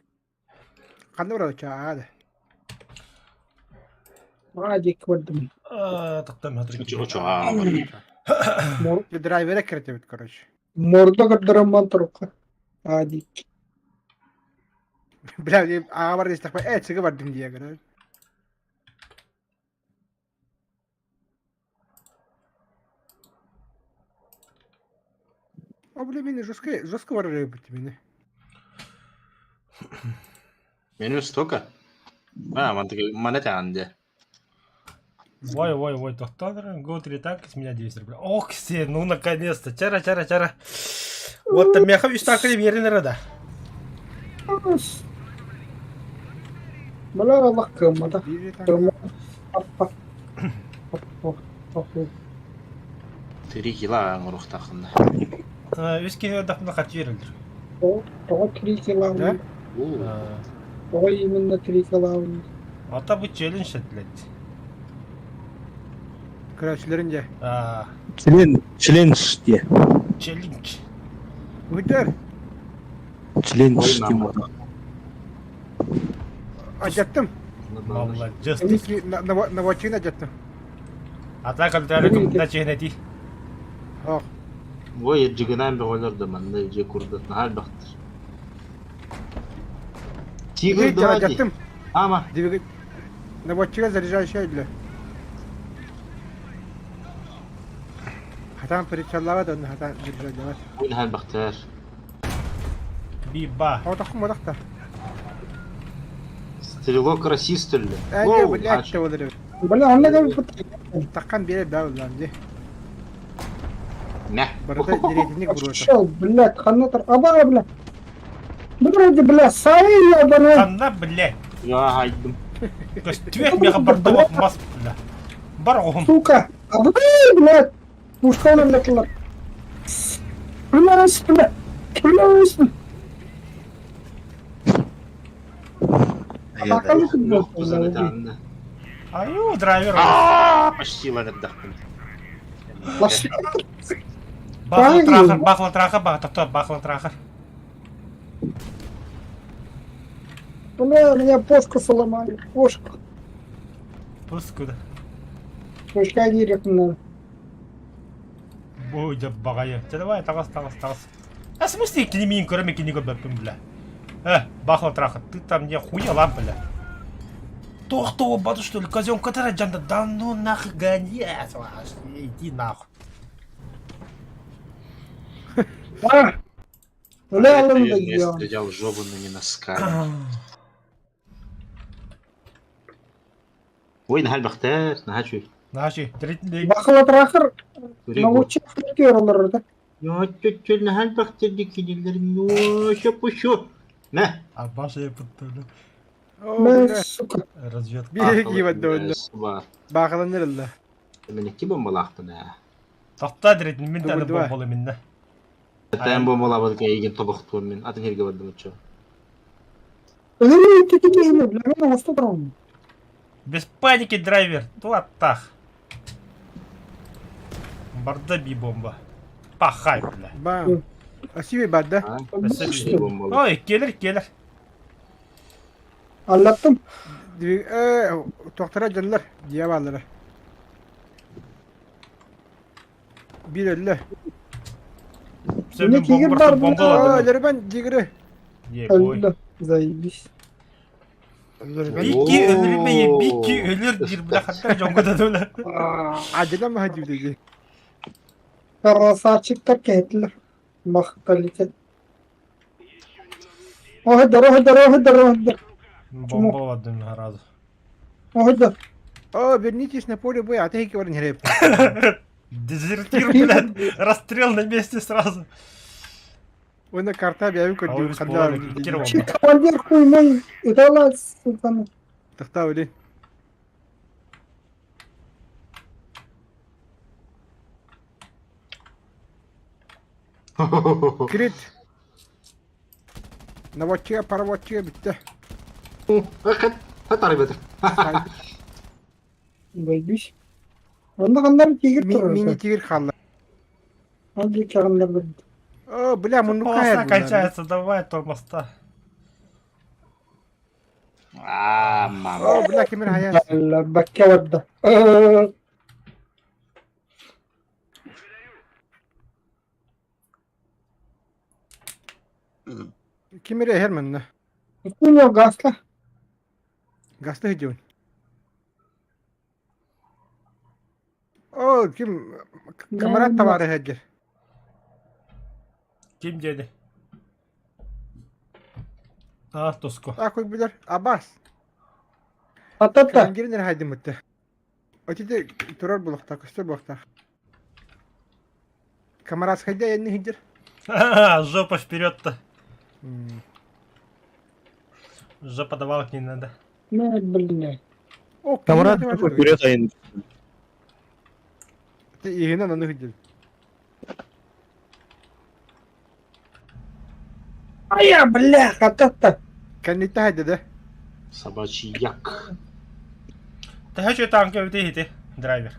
Ханна барар чаа да. Аа диэки бардым. Тохтом Очо Мор Драйвера киртебит, короче. морда көрдөрөн турукка. Аа диэки. Бля, аға бар десек, э, цыгы бардым дия, короче. О, бля, мені жорстко, жорстко барар бит мені. Меню столько. А, мана тянде. Ой, ой, ой, доктор, го три танка с меня 200 рублей. Ох, все, ну наконец-то. Чара, чара, чара. Вот там меха үс танка верен рада. Бля, Аллах кыаммата. Бири танк. Кыаммата. Аппа. Аппа. Аппа. Три кила оҥоруохтааххын. Үс киһи ардахпына харчы береллэр. Тоҕо три кило? Да? Тоҕо именно три кило? Ата бу челлендж блядь. Короче, де. А, Член, челлендж диye. челлендж. Үтер. Челлендж Ой, диye. мама. Ажаттым. Молодец. Наводчигын ажаттым. Атака өлтөрүк начинати. Ох. Ой, жигынан бөҕөлөр да манна дьиэ курдат наһаа элбэхтэр. Тигр давай дии. Ажаттым. Ама. Наводчига заряжающая для. Хатан причаллава да хатан заряжать. Ой, наһаа элбэхтэр. Биба. Отохум отохта. Стрелок расист үллэ. Э, блядь, олар. Бля, онно да бут. Таккан бере да улан ди. Мә. Барыта диретинник бурута. Шел, блядь, ханна тар. Аба, бля. Бля, бля, сай, ябана. Ханна, блядь. Я хайдым. То есть түөх меха бардыбах мас, бля. Бар оҕум. Сука. Аба, блядь. Пушка блядь, лар. Бля, бля. Бля, Аю, драйвер. Почти ланырдахпын. Бахла трахар, бахла трахар, бахла бахла трахар. Бля, меня пушку сломали. Пушку. Пуску да. Пушка директно. Бу дьэ баҕайы. Чэ давай таҕыс таҕыс таҕыс. А в смысле кини миин көрө кини көрбөппүн бля. Э, бахла трахар, ты там не хуела, бля. Тохто баду что ли, козём который джанда, да ну нахуй гонец, иди нахуй. А! Бля, Я алын да стрелял жёбаными носками. Ой, наһаа элбэхтэр, наһаа үчүгэй. Наши, третий Бахла трахар, научи олар да. Ньо, наһаа элбэхтэр дикинилер, ньо, шапушу. Мә. А баша я подтолю. Мә, сука. Разведка. Бири кийбат да Ба. Бахаланыр Мен икки бомбалаахпын ээ. Тохта дирет, мин таны Дугу, бомбалы минна. Тэн бомбалаабыт кэйигин тобохтуон мин атын сиргэ бардым оччо. Эй, ты кини, бля, мен оста турам. Без паники, драйвер. Ту аттах. Барда би бомба. Пахай, бля. Бам. Асиби бадда. Ой, келер, келер. Аллаттым. Э, тохтара дьаллар, дьиэ бааллара. Биир өллө. Все, мен Кигер бомба бар, бомбаладым. Өлөрбен дигри. Ебой. Өлдү. Заебись. Өлөрбен. Бикки өлөрбе, бикки өлөр дир, бля, хатта жоңго да бля. Адила ма диди. Красавчиктар кетилер. Макталите. Охдор, охдор, охдор, охдор. Бомбаладым разу. Охдор. О, вернитесь на поле боя, а ты баран хреп. Дезертир, блядь, расстрел на месте сразу. Уонна карта бэйэбин көрдүүр Алыбыс ханна буолан иккир Чи буолла. командир хуй мой, ытала, сука. Тахта билин. Крит. Наводчига, пароводчига бүттэ. Хат арыбыт. Бөйбүс. Онно ханнар тигр турар. Мини тигр хаалла. Ол диэки ханнар барбыт. О, бля, муннукка Полоса кончается, давай тормозта. А, мама. О, бля, кимир хаяс. Бакка барда. Кимир эһэр манна. Куня гасла. Гаста хидьон. О, ким камарат товары хадьыр. Ким диэни? А, тоско. Акой билер. Абас. Атата. Командирин хайдымытты. Отите турар булахта, көстөр булахта. Камарас хайда энни хидьыр. Жопа вперед-то. Жопа давалок не надо. Не, блин. О, Камарат жопа вперед айын. Иһинэн аны хидьыр. Ая, бля, атата. Кэнниттэ хайда да. Собачий як. Ты хочу танка өте драйвер.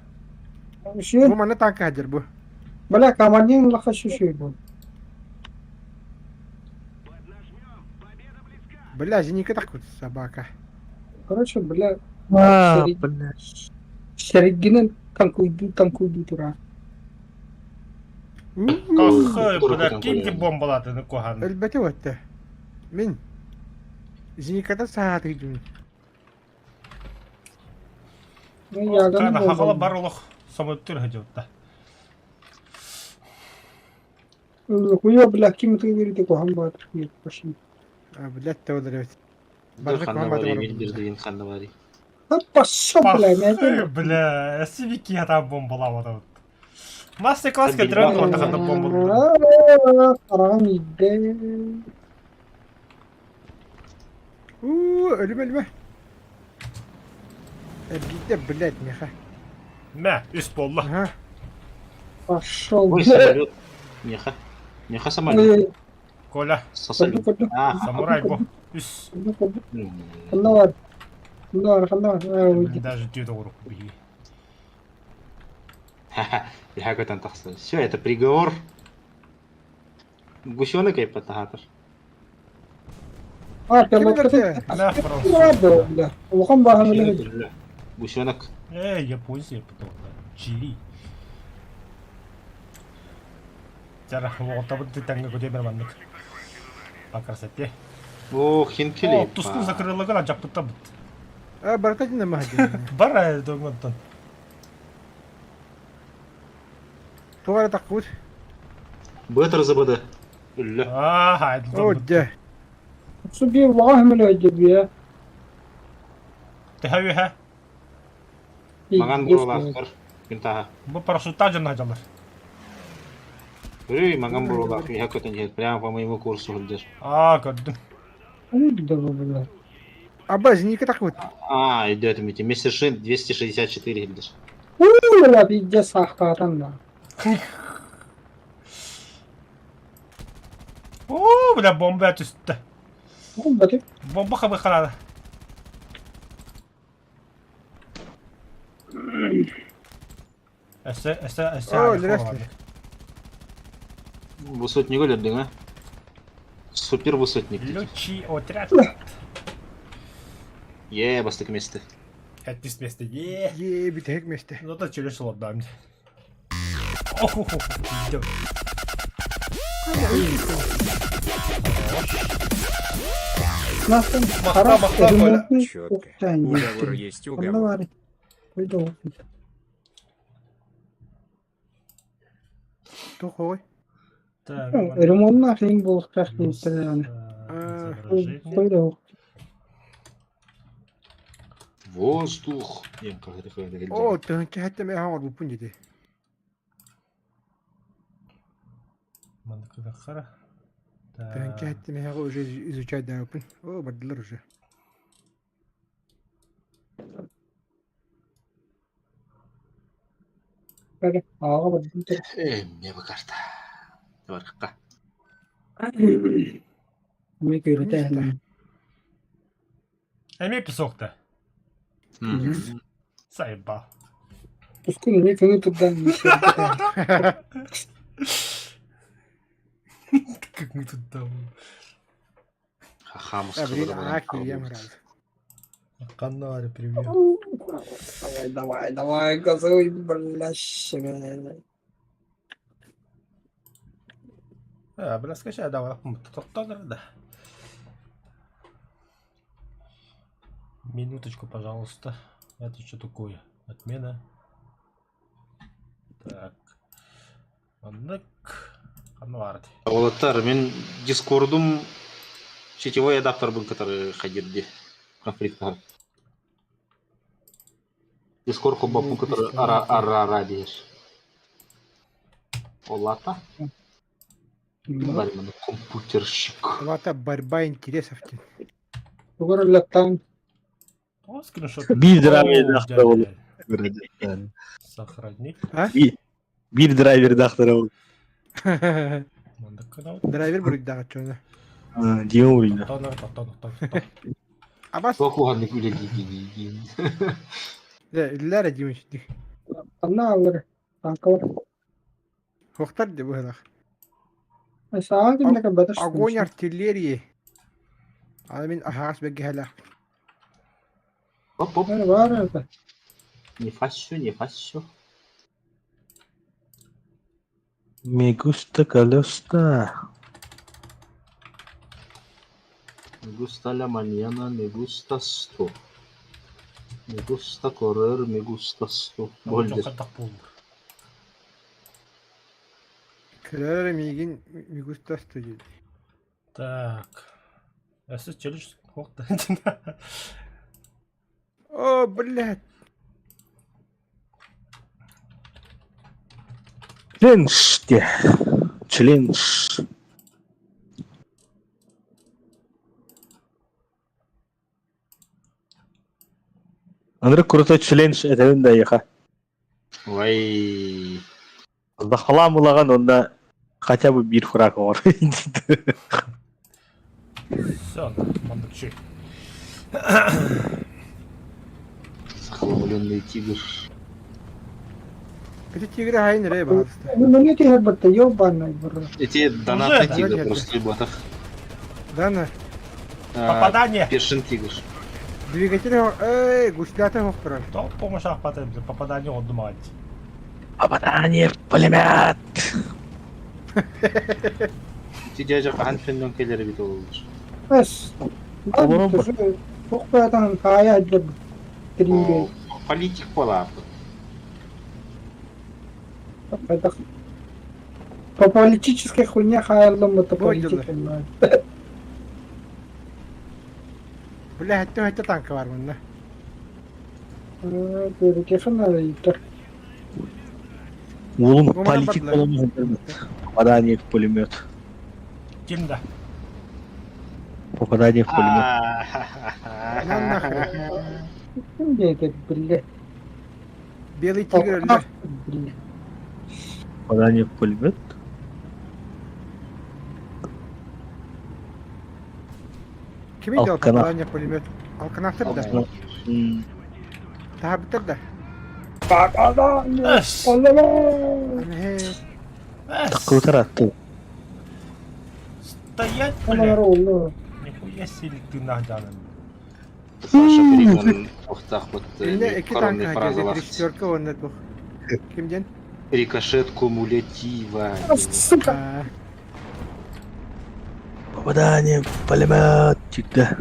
Бу манна танка хадьыр бу. Бля, командир лаха шушуй бу. Бля, зеника так вот собака. Короче, бля, А, бля. Шерегинен танкуйду танкуйду тура. Кахы, бля, ким ти бомбалады ну кохан. Өлбөтө өттө. Мин. Зениката сааты хидьын. Кана хахала бар олох самоттыр хадьотта. Хуя, бля, ким ты говорите, кохан бат, пошли. Блядь, те олар Бір ханна бар, бир ханна бар. Пошел, бля, Пахы, бля, сибики там бомбалавады. Мастер класс дрон ортаханда бомбалады. Караган иде. Уу, өлүм өлүмэ. Эргийдэ, блядь, меха. Мә, үс болла. Ага. Пошел, Ой, бля. самолет. Меха. Меха самолет. Коля, Сосали. А, самурай бу. Үс. Ханна бар. Ханна бар, ханна бар. Даже түйді орук бии. Я көтөн тахса. Все, это приговор. Гусенок айпатахатыр. А, Ким Мә, француз. Улахан баһан Гусенок. Эй, японцы потом. Чили. Жара, оғытабын тәңгі көте бір маннык. По красоте. О, хинкели. О, туску закрылыгын жаппыта бит. А, барата дин махадин. Бар догмантон. Тугара таккут. Бетер ЗБД. Үллә. А, О, дэ. Суби улахан мөлө дебе. Тэхэ хэ. Маган буралар. Күнтаха. Бу парашютта жана жалар. Үй, маган буралар. Я көтөн жер. Прямо по моему курсу хылдыр. А, көрдүм. бля. Аба, зеника таккут. А, идет мити. Мессершин 264 хылдыр. Бля, пизде сахтаран да. О, бля, бомба түстү. Бомба Бомба хабы харада. Эссе, эссе, эссе. О, здравствуйте. Высотник өлердең, а? Супер высотник. Лючий отряд. Е, бастык месте. Әттис месте. Е. Е, битек месте. Ну да через лобдам. Ох, идёт. Нахуй. Махта, махта, Коля. Четко. Уговор есть уговор. Тухой. Так, Ремонтна хрень был страшный. изображение. Воздух. Не, как это как О, тыһынча хәтта мэ хаңар бупун диде. Мандыкы хара. Тыһыынча сэттимэһэҕи уже изучайдаабыппын. Оо, бардылар уже. Ааҕа бардым. Э, мне бы карта. Барыкка. Ми көрүтэ. Эмиэ песок-то. Заебал. Тускун эмиэ көҥү турдан Как мы тут там. Хамус А, блин, а, кирием раз. Канаре, привет. Давай, давай, давай, газуй, блядь. А, бля, скачай, давай, да. Минуточку, пожалуйста. Это что такое? Отмена. Так. Маннык. Ханна Уолаттар, мин Дискордум сетевой адаптербын кытары хайдирди конфликт Дискорд холбоппун кытары ара ара ара диир. Олата? Барыманы компьютерщик. Олата борьба интересов диэн. Тугар үлэттэн О, скриншот. Биир драйвер О, дахтара ол. дядя. Сохранить. Биир драйвер дахтара ол. Маннык канал. Драйвер буруйдаҕа чуона. Дима буруйда. Тонор, тонор, тонор. Абас. Туох уһаннык үлэлиигин. Дэ, үллэр Дима дик. Анна алыр. Танкалар. Хохтар де быһылах. Саа кимнэ бата. Огонь артиллерии. Аны мин аһаҕас бэргэһэлээх. Оп, оп. Бар это. Не фасю, не фасю. Me gusta колеса. Me gusta la mañana, me gustas tú. Me gusta correr, me gustas tú. Больдер. Хайдах буолур. Кэлэр миигин me gustas tú диир. Так. Өссө челлендж хохта. О, блядь. Челлендж де. Челлендж. Андрей крутой челлендж этэбин да еха. Ой. Захалам улаган онда хотя бы бир фраг бар. Все, маннык чүй. Захламленный тигр. Эти тигры хайын эрэ баҕаста. Ну не тиһэр батта ёбаный бро. Эти донатные Уже, тигры да? просто ребята. Дана. Попадание. Першин тигр. Двигатель эй, гуслята хохторар. То помощь ахпатайм, попадание отдумать. Попадание в пулемет. Ити дядя хаһан феннен кэлэр эбит олор. Эс. Олорон бар. Туох хаая дьэр триге. Политик буолааппыт. По политической хуйне хаяллым это Ой, политика. Бля, хэтте хэтте танка бар манна. Oğlum Гумана политик бардылар. olamaz. Попадание в пулемет. Ким да? Попадание в пулемет. На нахрен. Бля. Белый тигр өллө. Бля. Попадание в пулемет. Кими дел Алкана. попадание пулемет? Алканахтар да. М, Таһабыттар да. Эс. Аны Эс. Таккыбытар атты. Стоять, бля. Нихуя себе ты нахданым. Саша Фридман охтахпыт Инне эки коронный танка фразалар. 34 уонна тух. Ким диэн? Рикошет кумулятива. Сука. А, Попадание в пулемет. Тикте.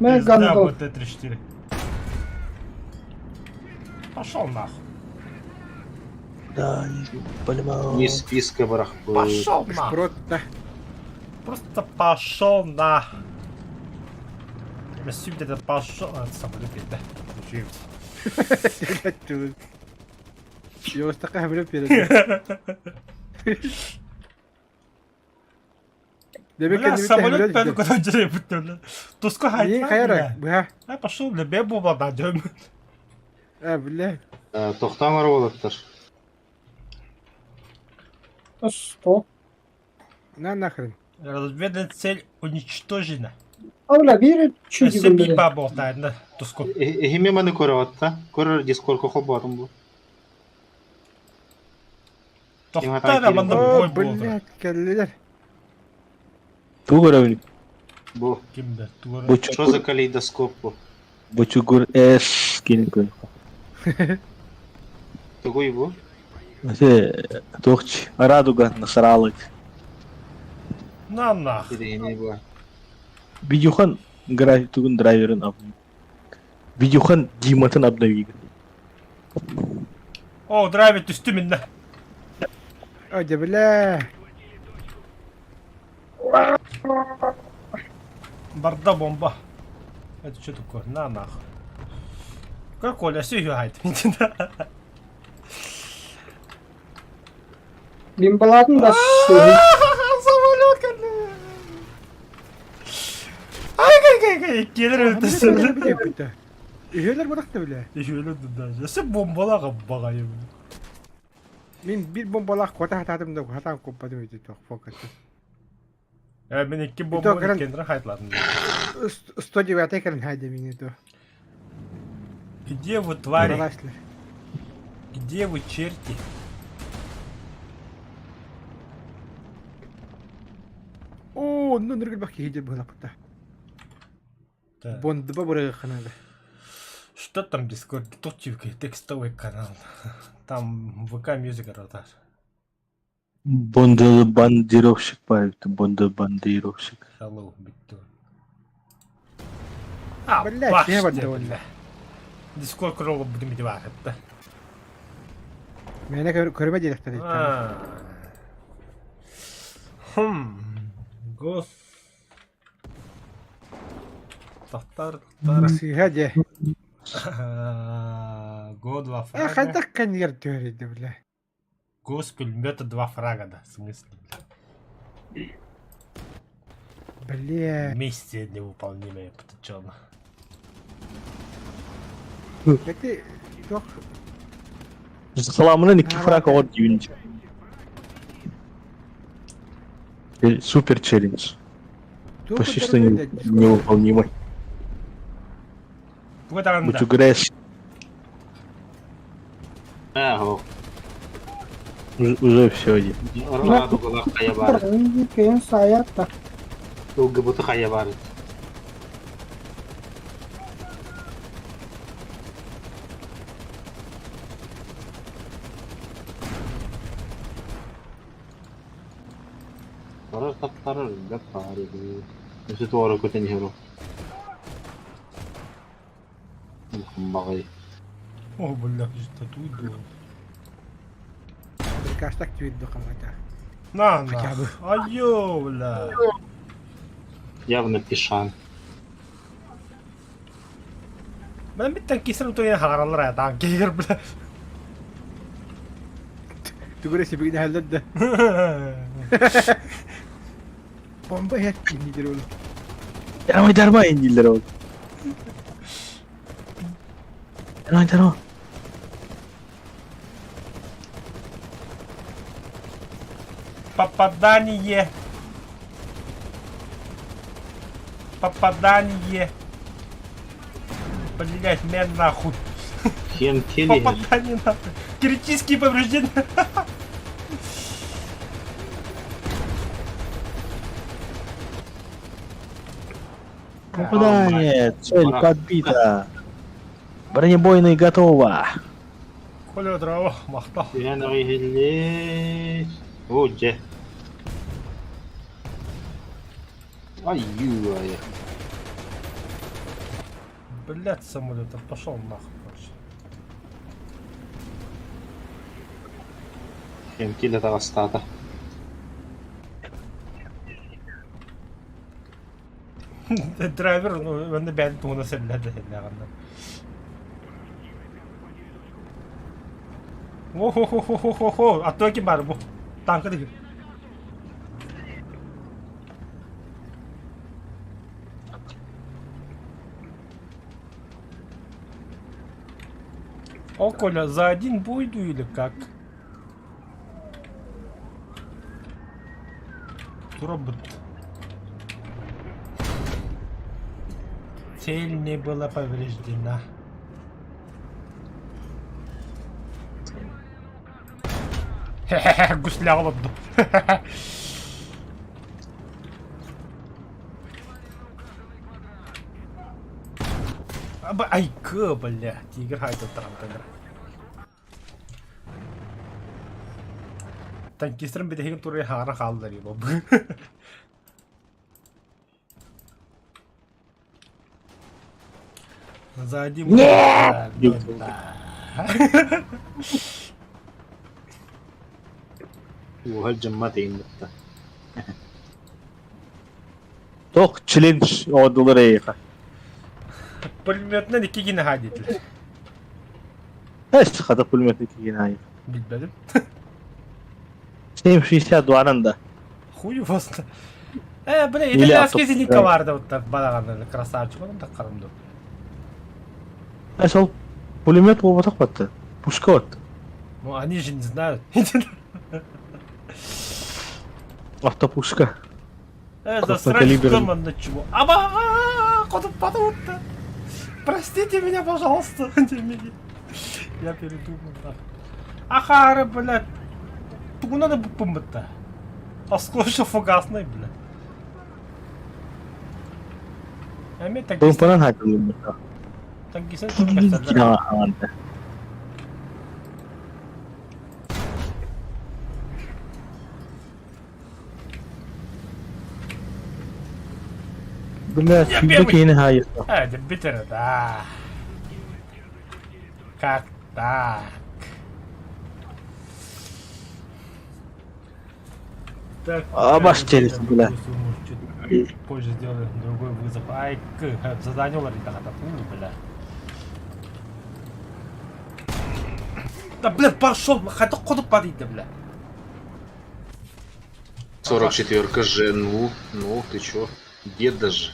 Мен Пизда, гандон. БТ-34. Пошел нахуй. Попадание в пулемет. Не списка барахпыт. Пошел нахуй. Шпрот да. Просто пошел на. Мессю где-то пошел. А, это самолет, да. Йоостака хабыры перед. Бля, самолет пәді куда жүре бүтті, бля. Туску Мин хайта, хайара, бля. быһа. А, пошел, бля, бе була да, дем. А, бля. Тохтаан ара уолаттар. Что? На нахрен. Разведанная цель уничтожена. А бля, биир чуди Өссө биир гыннары. баа буолтаайна туску. Эһиме маны көрөҕүт Көрөр Дискордка холбоотум бу. Тохтоо эрэ манна О, бой буолар. блядь, кэллилэр. Тугу көрөбүн? Бу. Ким да тугу Что за калейдоскоп бу? Бочугур С кини көр. Тугуй бу? Ese туохч Радуга насралык. На нах. Кириэни бу. Видюхан график тугун драйверын ап. Видюхан Диматын обновига. О, драйвер түстү минна. О, дьэ, бля. Барда бомба. Это что такое? На нах. Как Коля, все играет. Мин балаатын да сөһү. Самолет кэллэ. Ай, кай, кай, кай, келер өлтөсө. Үһүөлэр бырахта бля. Үһүөлэр даже. Өссө бомбалаах баҕайы. Мин биир бомбалаах куота хатаатым да хатаан куоппатым ити туох фокатты. Э, мин икки бомба кендрен хайтлатым. 109 кэлэн хайда мини то. Где вы, твари? Где вы, черти? О, ну ныргыл бах киһи быһалаппыта. Бондуба бырыгахханада. Что там Discord? Тут текстовый канал. Там ВК Music ротар. Бандировщик баар бандировщик. Hello, бүттү. А, Блядь, я бандовольна. Discord кролу будем девахатта. Мээнэ көрүмэ диэхтэр. Хм. Гос. Тахтар, тахтар. Сыыһа дьэ. Го два Э, фрага. хайдах кэннигэр түһэрийдэ, бля. Го с пулемета два фрага, да, в смысле, бля. Бля. Миссия невыполнимая, поточена. Это туох Саламынан икки фраг оҕор диибин. Супер челлендж. туох Почти что невыполнимый. Туга даҕаны да. Бучугрес Ээ, оһох. уже все один. Радугалаах хайа баар. Кыйын саайаат да. ЛГБТ хайа баар. Тарар таптарар өлбөт баар эбит. Өссө туора көтөн иһэр ол. Улахан баҕайы. О, бля, что тут было? Прикастак түһэрдэ хаҥата. На, Хотя на. бы. Айо, бля. Явно пишан. Мен биттен кисерим туйан хагаралар аятаан кигер, бля. Тугура сибигин хәлләр да. Бомба һәр иннидер ол. Дармай дармай дииллэр ол. Дармай дармай. Попадание. Попадание. Блять, меня нахуй. Кем келиһэр. Попадание нахуй. Критические повреждения. Попадание! Цель подбита! Бронебойный готово! Коля дрова, махтал. Түһэн аҕай иһиллиир. Оо дьэ. Ай-ю айа. Блять, самолета пошел нахуй, короче. Кем килэ таҕыстаата. Драйвер, ну, он бәйін туғына сәлләді, сәлләғанда. О-хо-хо-хо-хо-хо, а то ким бар бу? Танка дыгы. О, Коля, за один буйду или как? Робот. Цель не была повреждена. Хе-хе-хе, гусля олордум. Айкы, бля, тигр хайда тарантаныр. Танкистрым бүтэһигин турай хаара хааллар ебо. Сзади Нет! Уһал дьамма тейин бытта. Тох челлендж оодулар эйиэхэ. Пулеметынан икки гина ха диэтилэр. Эс хата пулемет икки гина. Билбэтим. 7,62 да. Хуй вас. Э, бля, Или итальянский авто- зенитка баар да вот балаҕаннары красавчик онон да харым ду. Эс ол пулемет буолбатах батта. Пушка батта. Ну, они же не знают. Автопушка. Э, засрать Крупнокалиберный. дома на чего? Аба, куда падают-то? Простите меня, пожалуйста, Я передумал, да. Ахара, блядь. Тугу надо буппумбыта. Осколочно фугасный, блядь. Эми танкист Помпанан хатылын. танкист Бля, Я сүүрбэ первый. киһини хаайыста. Э, битер, да. Как так? Так, А, баш челюсть, бля. Чуть позже сделаю другой вызов. Ай, к, задание уларыйда хата. Фу, бля. Да, бля, пошел, хата кодуп падает, бля. 44 Ж, ну, ну, ты чё? Деда же.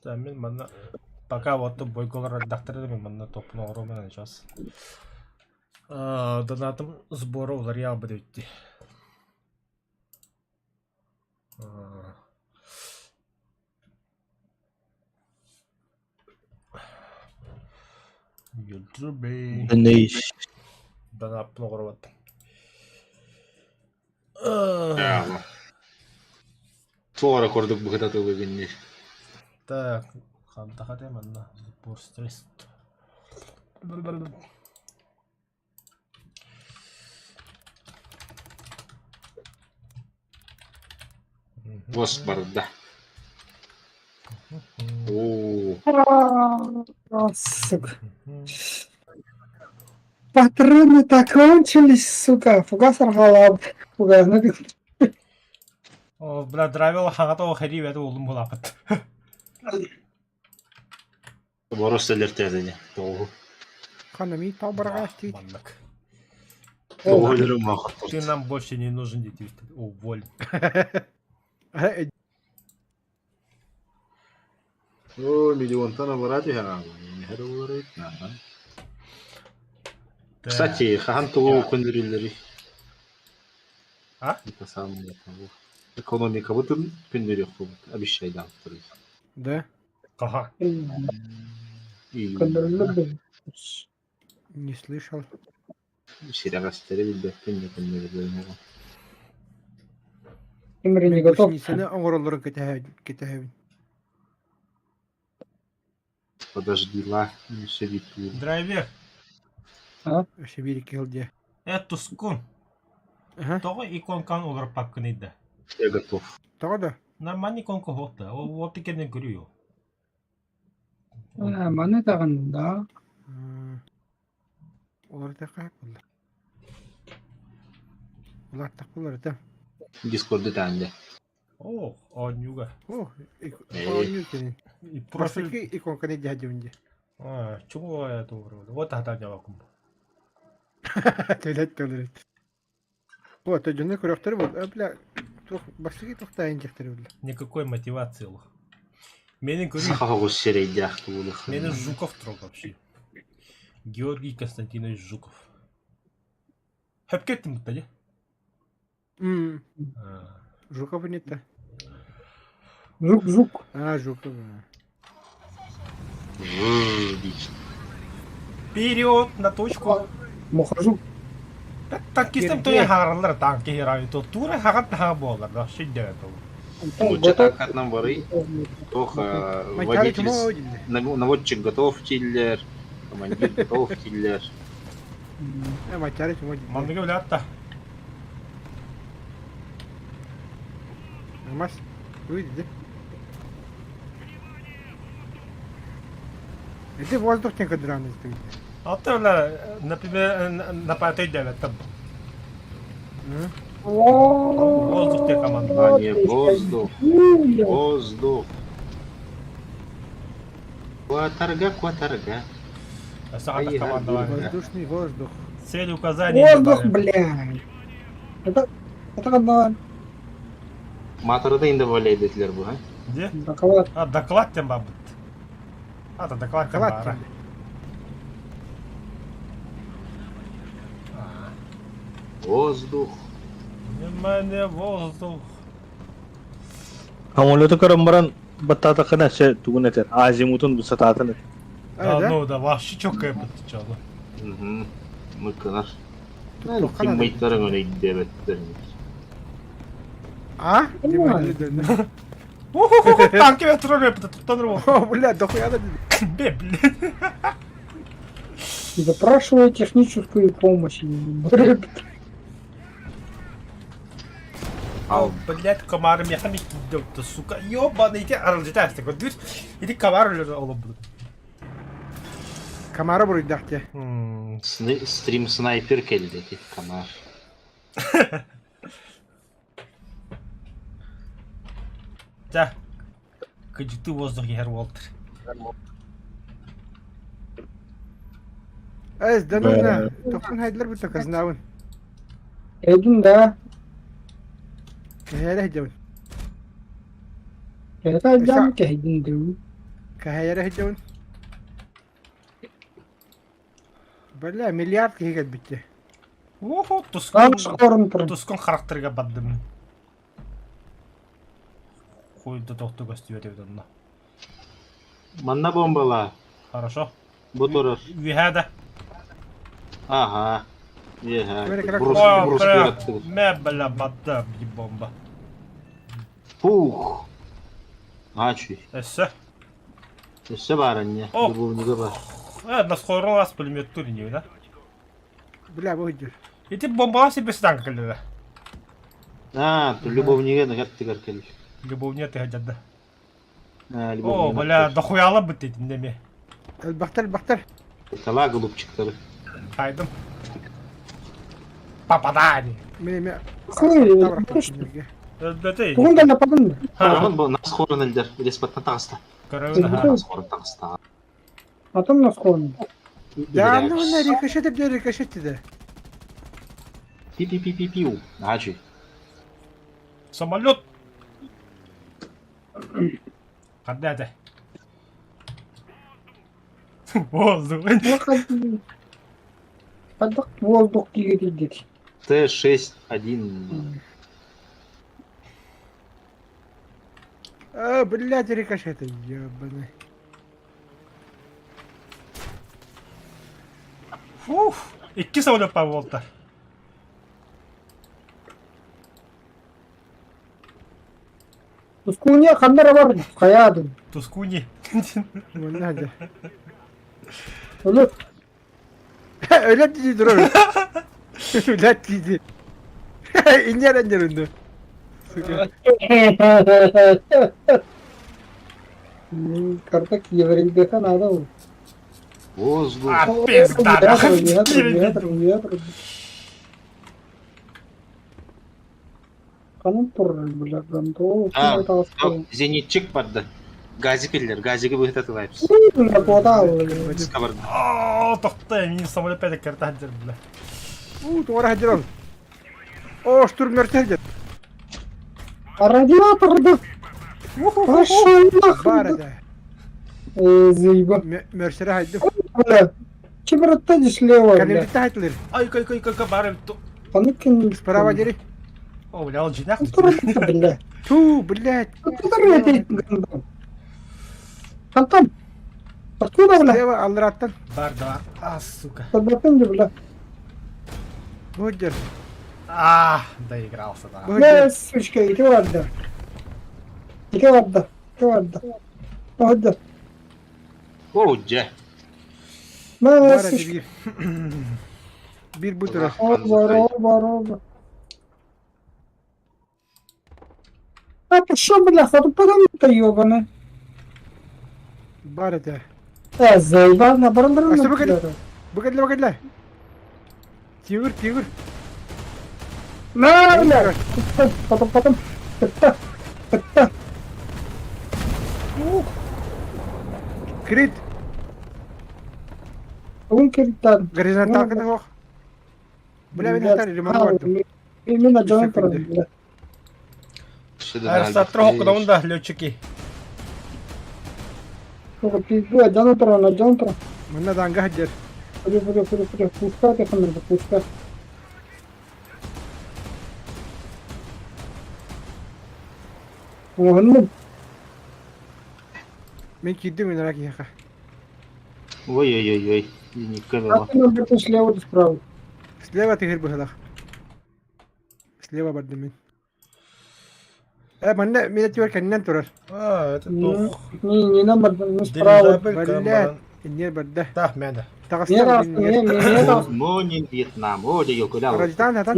Да, мин манна пока вот бойголар редакторы мин манна топун оҥоруом сейчас. Донатым сбора уларыйа бүттү. Ютубе. Донейш. Донаппын оҥоробут. Туора курдук быһыта тылыгынни. Так, хантахате манна сбор средств. Бос барда. Оо, А, Сука. Патроны-то кончились, сука. Фугас арҕалаабыт. Фугасны О, бля, драйвел хаҥата хәрии бэт уолум булапыт. борос элертээдини. Тоҕу. Ханами тау бараҕаастыыр. Маннык. Тоҕу махат. Ты нам больше не нужен, дети. Уволь. Э, Оо, миллионтан абарат иһэ. Кстати, хаһан тугу күндүрүллэри? А? Это самое того. Экономика бутын күндүрү обещай да. Да, Ага. И Көндөрүллэр не слышал. сирагастары билбэппин да күндүрүллэри. Кимри не готов. Гусеницаны оҥороллорун кэтэһэбин. Подожди, ла, не виту. Драйвер, Өссө биир икки сыл дии. тускун. Аха. Тоҕо иконкан уларпаккын ыйда? Я готов. Тоҕо да? Нормальный иконка хота. Ол вот кэннин көрүө. А, Маны даҕаны да. Уларытыахха буллар. Улааттах буллар это. Дискорды тәнде. О, оонньууга. О, оонньуу кини. Профиль. Профиль иконканы дьаһадьыбын дии. А, чего я говорю? Вот тогда дьавакум. Төлөт төлөт. О, то дьону көрөхтөр бол. Бля, туох бастыгы тохтаайын дьахтар бля. Никакой мотивации лох. Менин көрүү. Саха оҕус сирэйдээх туулух. Менин Жуков трог вообще. Георгий Константинович Жуков. Хөпкө эттим бутта дии. Жуков инитта. Жук, жук. А, Жуков. Вперед на точку. Мухожук. Танкистам то хагаралар танки херами то тура хагат хага буолар да шидде то. Лучше так от нам воры. Тох водитель, наводчик готов тиллер, командир готов тиллер. Манныгы билэ Мас, выйди. Иди воздух не кадраны стоит. Ата например, на пятой девять там. Воздух те команда. А не воздух. Воздух. Кваторга, кваторга. команда. Воздушный воздух. Цель указания. Воздух, блядь. Это это одна. Маторда инде валяйдетилер бу, а? Где? Доклад. А, доклад тем бабыт. А, то доклад тем бара. Воздух. Внимание, воздух. Самолету көрөн баран баттаатаххына өссө тугун этэр, азимутун сатаатын этэр. Да, ну да, вообще четко это чало. Угу. Мыкканар. Тиммейттарың өлейдебеттер. А? Танки ветрор туттаныр О, бля, дохуя да. Бе, блин. Запрашиваю техническую помощь. О, блядь, комар механик идет, сука. Ёбаный, иди, аралжита, дверь. Иди комар олом Комара буруйдахте. Стрим снайпер келди, комар. Да. Кыжыты воздух егер Уолтер. Эс, да ну на. Тохтун хайдлар бу таказнавын. Эдин да. Кахайра хджавын. Это жам кехидин дүү. Кахайра хджавын. Бля, миллиард кихигет битте. Уху, тускун. Тускун характерге баддым. Хуй да тохту көстүбөт эбит онно. Манна бомбала. Хорошо. Бу турар. Үһэ да. Ага. Еха. Брус, брус, Мэ, бля, бадда, бомба. Фух. Ачуй. Өссө. Өссө бар анне. Любовнига бар. Э, на скоро вас пулемет турни, да? Бля, выйдешь. Ити бомбала себе станка келді. А, любовнига нагаттыгар келди. Любовнига ты да. А, О, бля, дохуяла быт неме. Бахтар, бахтар. Тала голубчиктары. Хайдым. Попадание. Мен Тугун да нападын. Роман бу нас хорун элдер. Респаттан тагыста. Көрөбүн. Нас хорун тагыста. Атом нас хорун. Да, ну на рикошет деп рикошет деди. Пи-пи-пи-пи-пиу. Ачи. Самолет. Кандай это? Воздух. Падак воздух дигедик. Т-6-1. А, блядь, рикошеты, ебаный. Фуф, икки самолет по волта. Тускуни ханнара бар, хаядым. Тускуни. Надо. Өлөт. Өлөт диди durur. Өлөт диди. İnjer injer önde. Картак еврейдеха надо. Воздух. А, пизда, нахуй. Ханан турар бля, гандол, А, зенитчик барда. Газик иллер, газигы быһыта тылайбыз. Бля, куда? Ска барда. О, тохтой, мин самолет пәдек керті хәджер, бля. У, туора хадирон. О, штурмер хадир. А радиатор да. Пошел нахуй. Бар да. Э, заеба. Мерсере хайдым. Бля. Чебраттадишь слева, бля. Калибритте хайтлер. Ай, кай, кай, кай, кай, бары. Паныкин. Справа дери. О, бля, ол жинақ. Бля. Ту, блядь. Откуда опять гандон? Антон. Откуда, бля? Слева аллараттан. Бар, да. А, сука. Подбатынды, бля. Бу дер. А, доигрался, да. Бу Бля, дер. сучка, иди ладно. Иди ладно. Иди ладно. Ладно. О, дьэ. Бля, Бар сучка. бир. Бир бу турар. Оба, оба, оба. А ты шо, бля, хоть потом-то ёбаный. Бар это. Э, заебал, на баран А что вы Бу кэллэ, бу кэллэ. Тигр, тигр. На, бля. Потом, потом. Это, это. Крит. Бункер там. Горизонталка да Бля, мен хатар ремонт бардым. Именно Джон бля. Аэростат троху, да, летчики. Сука, пизду, а Джон на Джон Мына данга хадер. Пойду, пойду, пойду, пойду. Пускай, ты надо, пускай. Оһуннум. Мен кирдим мен раки яха. Ой-ой-ой-ой. Зенитка дала. А ты нам слева да справа. Слева тигр быһылах. Слева бардым мен. Э, манна мен тигр кэннен турар. А, это тух. Не, не нам ну справа. Блядь. Иннер барда. Да, мен. Не раз, не, не, не раз. Монин Вьетнам. О, дьэ, ёкулял. Раджтан хатан.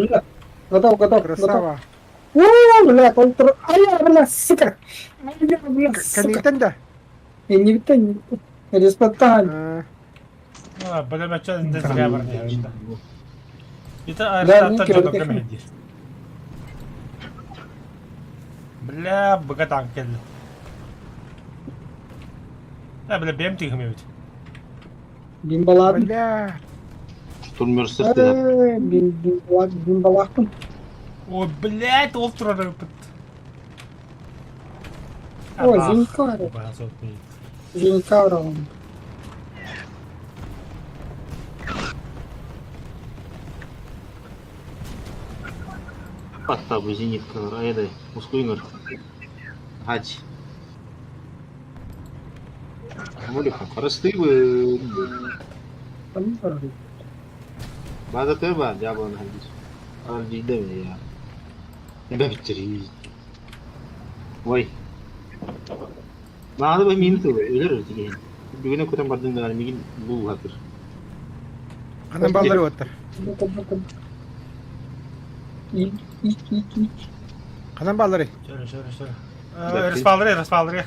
Готов, готов, готов. Красава. О, бля, контр... Ай, бля, сука. Ай, бля, сука. Канитан да. Я не витаю, Респекталь. А, бля, мача не зря барни. Это Да, аэростат Никер, жадок это кемедир. Бля, богатан келди. А, бля, бем тихим ведь. Бимбалат. Бля. Штурмер сырты. Бимбалат, бимбалаттым. Ой, блядь, ол турар өпүт. Ой, Зенькара. Зенькара он. Патта бу зенитка. Айдай. Мускуйнер. Хать. Молиха, харастыбы. Там бар. База тыба, дьявол хадис. Ардиде я. Не биттери. Ой. Надо бы минуту, өлөр деген. Бүгүнө көтөн бардым да мигин бул хатыр. Анан баллар оттар. И, и, и, и. Канан баллары. Шöyle, şöyle, şöyle. Респалдыры, респалдыры.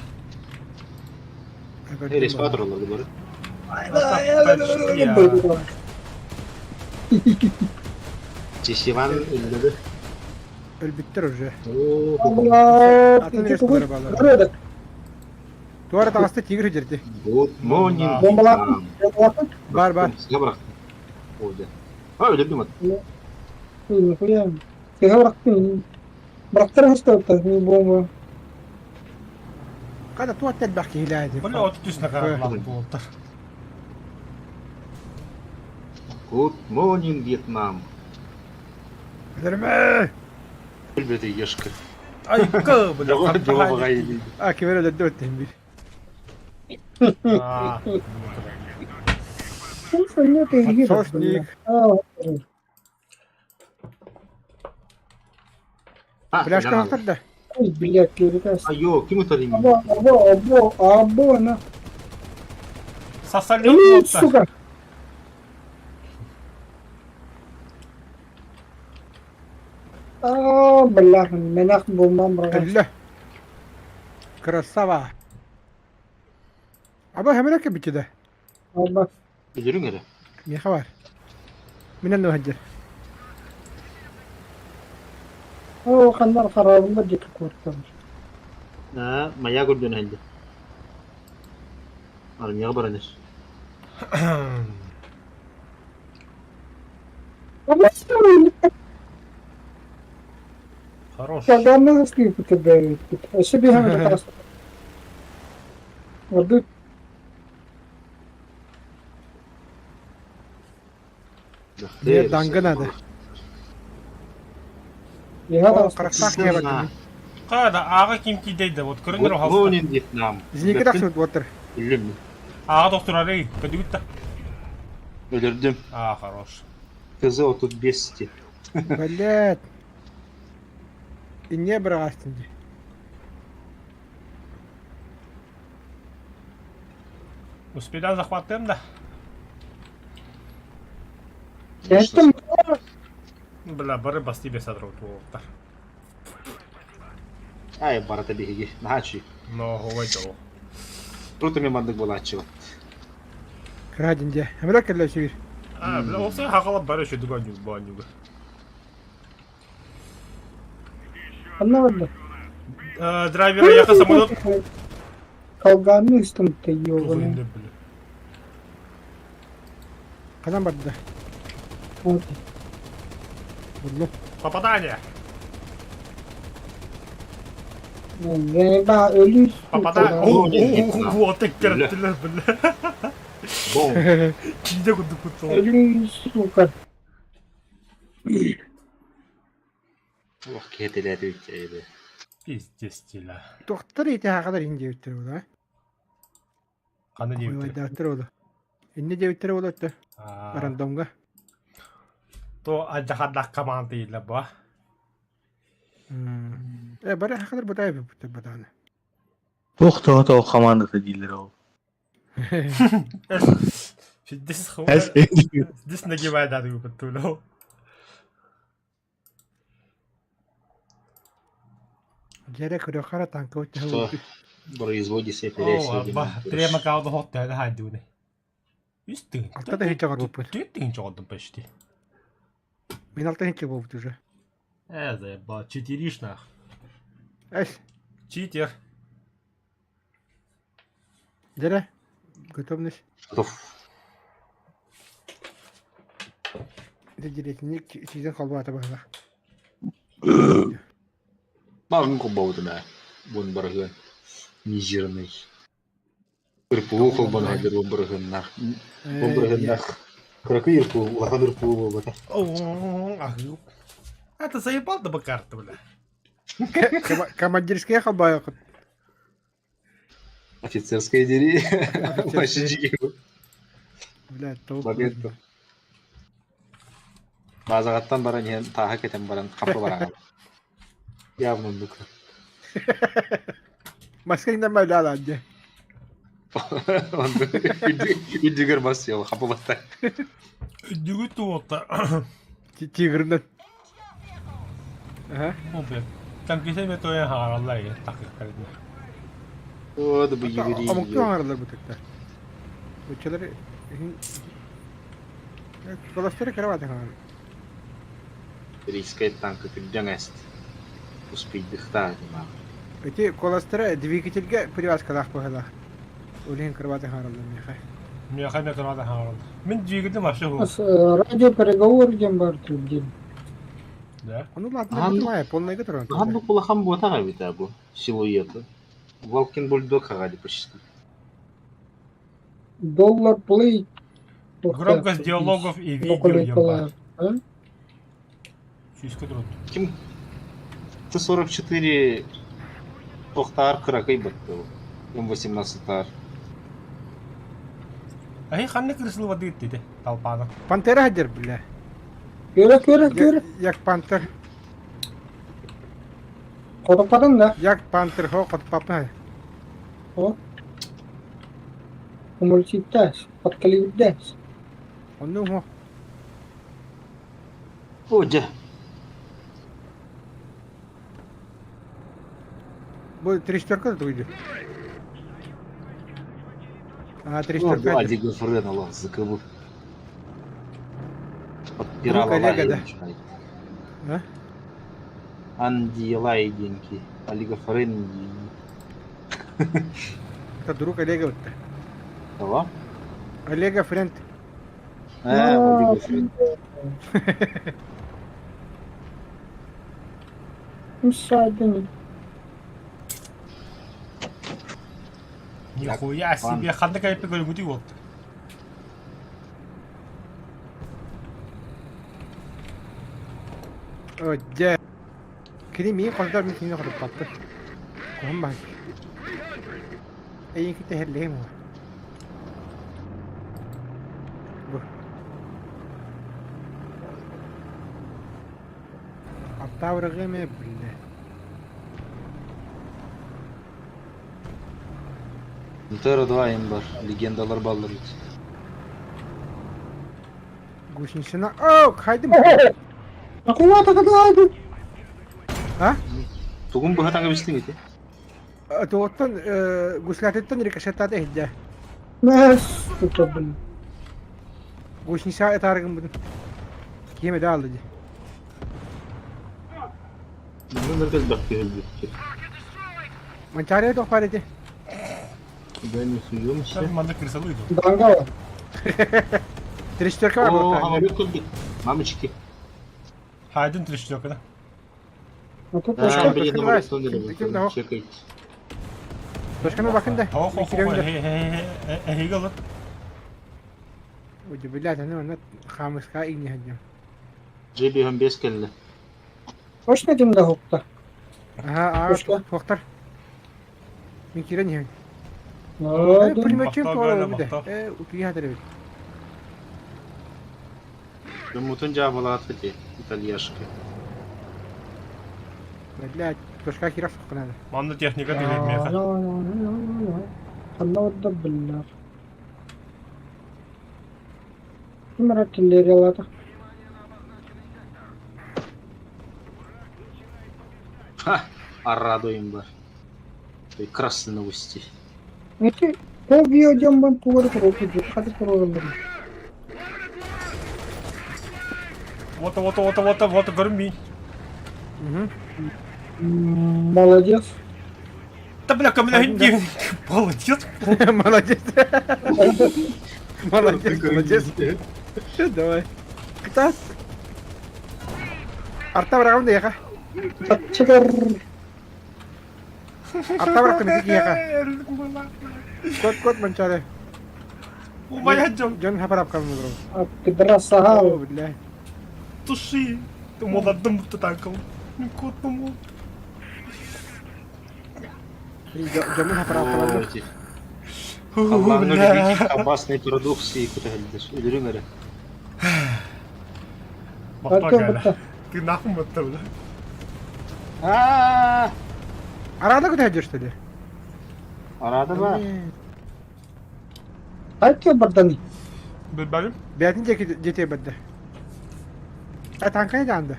Респатор олар бар. Чешиван өлдү. Өлбүттер уже. Бля, Атын иди респалдыры тугуй. баллар. Туара тағасты тигр жерди. Вот монин. Бомбалар. Бомбалар. Бар, бар. Сыга бырактым. Ой, А, өлдүрдүм ат. Нихуя. Сыга бырактым. Бырактар хастапта, не бомба. Када туат тәлбәк киләде. Бля, от түсіне қарап болдыр. Good morning, Vietnam. Өлөрмө. Өлбөтө ешка. Ай, кы, бля. Жогору гай. А, кемер өлөрдү өттем бир. А, Слушай, нет, я вижу, Подсосник. бля. А, Пляшка хатар да. Ой, блядь, переказ. Айо, ким өтөр Або, або, або, або, на. Сосали Эй, сука. А, бля, менах бомбам брат. Әллә. Красава. Аба хәмерәк битте да. Аба. Өлөрүң эле. Миха бар. Минен нөхәҗер. Оо, ханна хараабыллар диэки куотталар. Аа, маяк үрдүнэн иһэллэр. Армияҕа баран ис. Хорош. Калганна скрипты Өссө биһэн таҕыста. Ордук Мне данга надо. О, Харахтаах киһи Хада ааҕа ким киидэй вот көрүнэр оһалта. Гонин Вьетнам. Зеники тахсыбыт буоттар. Өллүм. Ааҕа тохтурарый, көдүгүт да. Өлөрдүм. А, хорош. КЗ 35 ти. Блядь. Инне быраҕастын дии. Успедан захватыам да. Кэттим. Бля, бары басты бес адрау туолуктар. Ай, барата биһиги. Наһаа Но ой доо. Круто мен маннык буолааччыбын. Кыра дьэ. Эмирэ кэллэ үчүгэй. А, бля, ол сен хақалап бары үшөдүк оонньуур бу оонньууга. Ханна барда? Драйвер аяққа самолет. Калганны ыстымты ёбаный. Ханан барда? Вот. Буллум. Попадание! Ба өлүү. Попадание! О, о, теккереттилер, бля. Бом. Киде курдук кутсол. Өлүү, сука. Ох, киһи эбэ. Пиздец тила. Доктор ити хакалар ин диэбиттэр була. Ханна диэбиттэр? Ойдааттар була. Инне диэбиттэр була өттө. Рандомга. То адьахадах команда илэ ба. Э, бары хакалар бутай бу баданы. Туох тоҕо тоҕо командата дииллэр ол. Здесь Здесь нагибай да губаттуло. Дьэрэ көрөхөрө танка Что производится О, Трема калды хот тәді хайдуны. Үс тыын. Алта да хичэ гарбыппыт. Төрт тыын чоҕодум почти. Мин алта хичэ буолбут уже. Э, заебал. Читеришь нах. Эс. Читер. Дьэрэ. Готовность. Готов. Дьиретинник сизен холбаата баһыла. Мағын холбаабытым ээ. Буон барыһыан. Мизерный. Ырпуу холбоно сылдьар уон бырыһыаннаах. Уон бырыһыаннаах. Кыракый ырпуу, улахан ырпуу буолбата. А ты заебал да карты, бля. Командирская холбаайыкыт. Офицерская дери. Вообще дьиги. Бля, топ. Момент. Базаҕаттан баран иһэн тааһа кэтэн баран хапы бараҕа. Явно оннук. Маска нормально дьэ. Оннук. Үрдүгэр мас сиэл хапы батта. Үрдүгү туолта. Тигрынан. Ага. О, блядь. Там кисе ме тоя хааралла такыктар. О, да бу югри. Омуктуу аҥаралар бу тыкта. Учалар Колостары кыра хаан. Рийскай танка күрдьэҥ эст. Успейдыхтаа дима. Эти колостара двигательге привязкалаах быһалаах. Улин кырбаты хаараллар миэхэ. Миэхэ ме кырбаты хаараллар. Мин двигатель вообще У нас радиопереговор диэн баар диэн. Да. Ону ладно, бутумая, полный туран. Ханнык улахан буотаҕа эбит бу силуэты. Валкин бульдог хаҕа почти. Доллар плей. Громкость диалогов и видео ебать. Сүүскэ турут. Ким Т-44 тохтаар кыракый баттыл. М18-таар. Аһи ханна кырсылы бады диде талпааны. Пантера хадер бля. Көрө көрө көрө. Як пантер. Хотоппатын да. Як пантер хо хот папа. О. Умульчиттас. Подкаливдас. Онну хо. О, дьэ. Бу трестерка да туйду. А, О, трестерка. Адига Френ алах зыкыбы. Подпирала Ну, коллега, да. А? Андиелай диэн киһи. Олигофрен диэн. Это друг Олега вот. Кого? Олега френд. Э, олигофрен. Мсайдын. Нихуя себе, ханна кайпы көрүҥүтүй уолта. О, дьэ. Кини миин хордар, мин кинини хоруппаппын. Куһун баһын. Эйигин кытта иһэллэһиэм уо. Бу. Аттаабырҕа эмэ биллэ. Нтр 2 им бар. Легендалар баллар бит. Гусеницына... О, хайдым. Акула А? Тугун быһа таҥа бистиҥ ити? Туоттан гуслятыттан рикошеттаата иһдэ. Сука, блин. Гусеница ытаарыгын бутун. Киһим эдэ алды ди. Манна нөргөс бэх көһүлбүт. Манчаарыга туох баар ити? Да не суемся. Манна крысалыы дуо? Дангала. Трещтерка бар О, буолтаа. хамарык кэлбит. Мамочки. Хайдын трещтерканы. А тут Да, точка. блин, Точка хамарык давай. Ким да Чекайте. Точканы бакын да. Хо хо хо эһиги ылын. Удивлять, аны манна хаамыска иҥниһэн Джеби бес кэллэ. Точно ким да хопта. Аха, аа, Точка. туохтар. Мин киирэн иһэбин. Э, Пулеметчик Махтал, туох Галя, эбит махтал. э, утуйа хатар эбит. Мутун дьаабылаат ити, итальяшка. Блядь, точка киирэр суохха наада. Манна техника тыгыр миэхэ. Ханна барда биллэр. Ким эрэ артиллериялаата. Ха! Аррадо им бар. Прекрасные новости. Эти пол биодембан тугары туругу хатыр туругу. Вот, вот, вот, вот, вот, көрүн Молодец. Да бля, ко мне Молодец. Молодец. Молодец, молодец. Давай. Кытаас. Арта быраҕым да яха. Чыгар. Арта бырахтым ити киһиэхэ. Кот кот манчары. Умайан дьон. Дьон хапарапкам олорор. Пидорасаха. О, бля. Туши. Ты молодым будто танком. Кот помог. Дьоммун хапарапкаланным. Халлааҥҥа любитель опасной продукции кутаһылдыр. Өлөрүҥ эрэ. Махтал Ты нахуй маттал, да? Аа! Арада кутаһылдыр что ли? Арада ба. Айты бардан. Билбэрим. Бэйэтин диэки диэтиэ барда. А танканы даанды.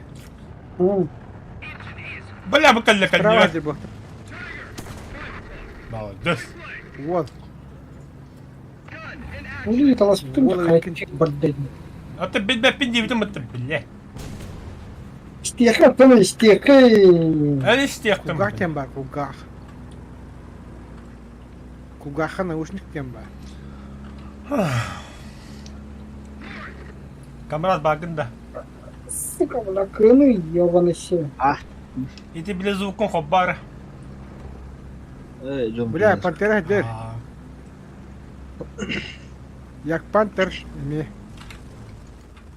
Бля, бу кэллэ Право кэллэ. буолта. Молодец. Уол. Ули таласпытым Уол хайты бардан. А ты билбэппин диэбитим это бля. Истиэхэ оттон истиэхэ. Эн истиэхтим. Кулгаах диэн баар, кулгаах. Кулгаахха наушник диэн баар. Камрад баагын да. Сука, бля, кыны ёбаный се. Ити бile звукун хоббар. Э, дьон Бля, пантера дэр. Як пантер эмиэ.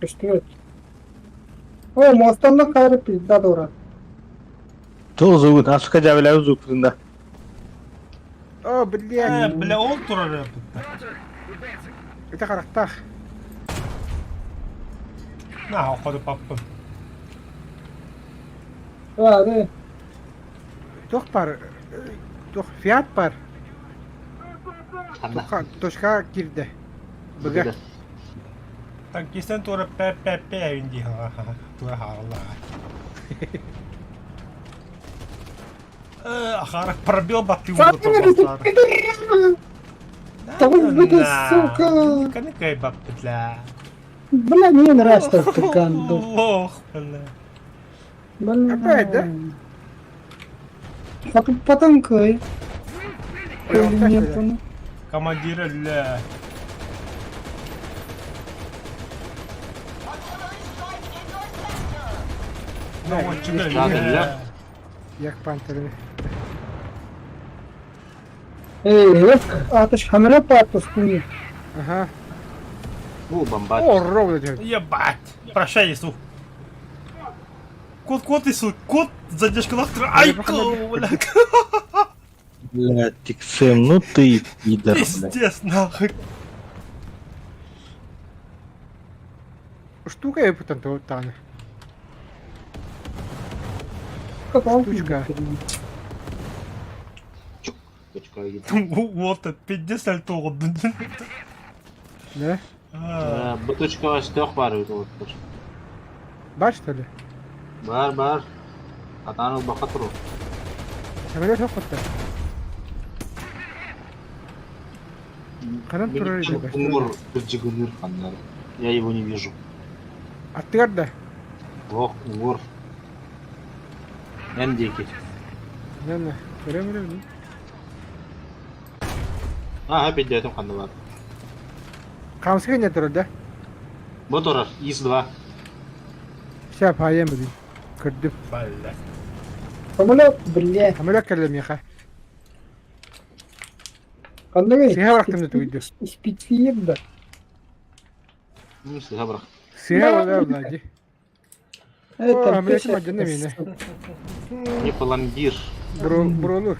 Көстүбэт. О, мостан кайры пизда дура. Туох звугун, аска дьаабылаабыт звукпутун да. О, бля. Э, бля, ол турар Это харахтаах. На, ходу паппын. Бары. Туох бар? Туох Фиат бар. Ханна. Точка киирдэ. Быга. Танкистан тура пэ-пэ-пэ инди тура хаалла. Ахара пробил баты Сука! Каныкай бап, бля. Бля, мне нравится этот гандон. Лох, бля. Опять, да? Хотуппатан кыай. Өлүмүөппүн. Командир өллө. Наводчик өллө. Як пантеры. Эй, атыш хамера паатыс куни. Ага. Ну, бомбать. О, ровно делает. Ебать. Прощай, Ису. Кот, кот, Ису, кот, задержка лахтра. Ай, бля. Блядь, Тиксем, ну ты пидор, блядь. Пиздец, нахуй. Штука я потом то таны. Штучка. Вот, 50 тоҕудун. Да? Бу точкаҕа өстөөх баар эбит уолаттар. Бар что ли? Баар баар. Хатаан ылбакка туруо. Самолет хоппуттар. Ханан турар иде баш. Уҥур кырдьыгыныыр ханнары. Я его не вижу. Аттыгар да. Ох, уҥур. Эн диэки. Нана, көрөм көрөм. Ааһа пиддээтим ханна баар. Хамсыга не турар да? Бу турар, ИС-2. Все, паем блин. Көрдүм. Бля. Самолет, бля. Самолет кэллэ миэхэ. Ханныгый? Сыһа бырахтым да тугуйду. Испитфиер да. Ну, сыһа бырах. Сыһа буолар Влади. Это О, амлет мадьяна миэнэ. Не пломбир. Бро, бролур.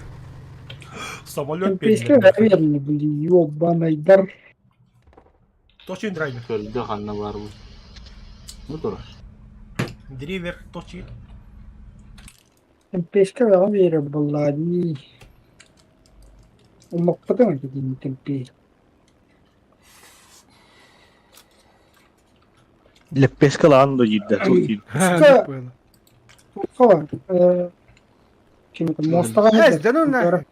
Самолет Песня, наверное, блин, ёбаный дар. Точно драйвер. Көрдө ханна баар бу. Бу турар. Драйвер точно. Пешка вере была не. Умаппатан кидин темпе. Леппеска лаан да жиидэ туох Сука. Хова. Чем это мостага Э, да ну на.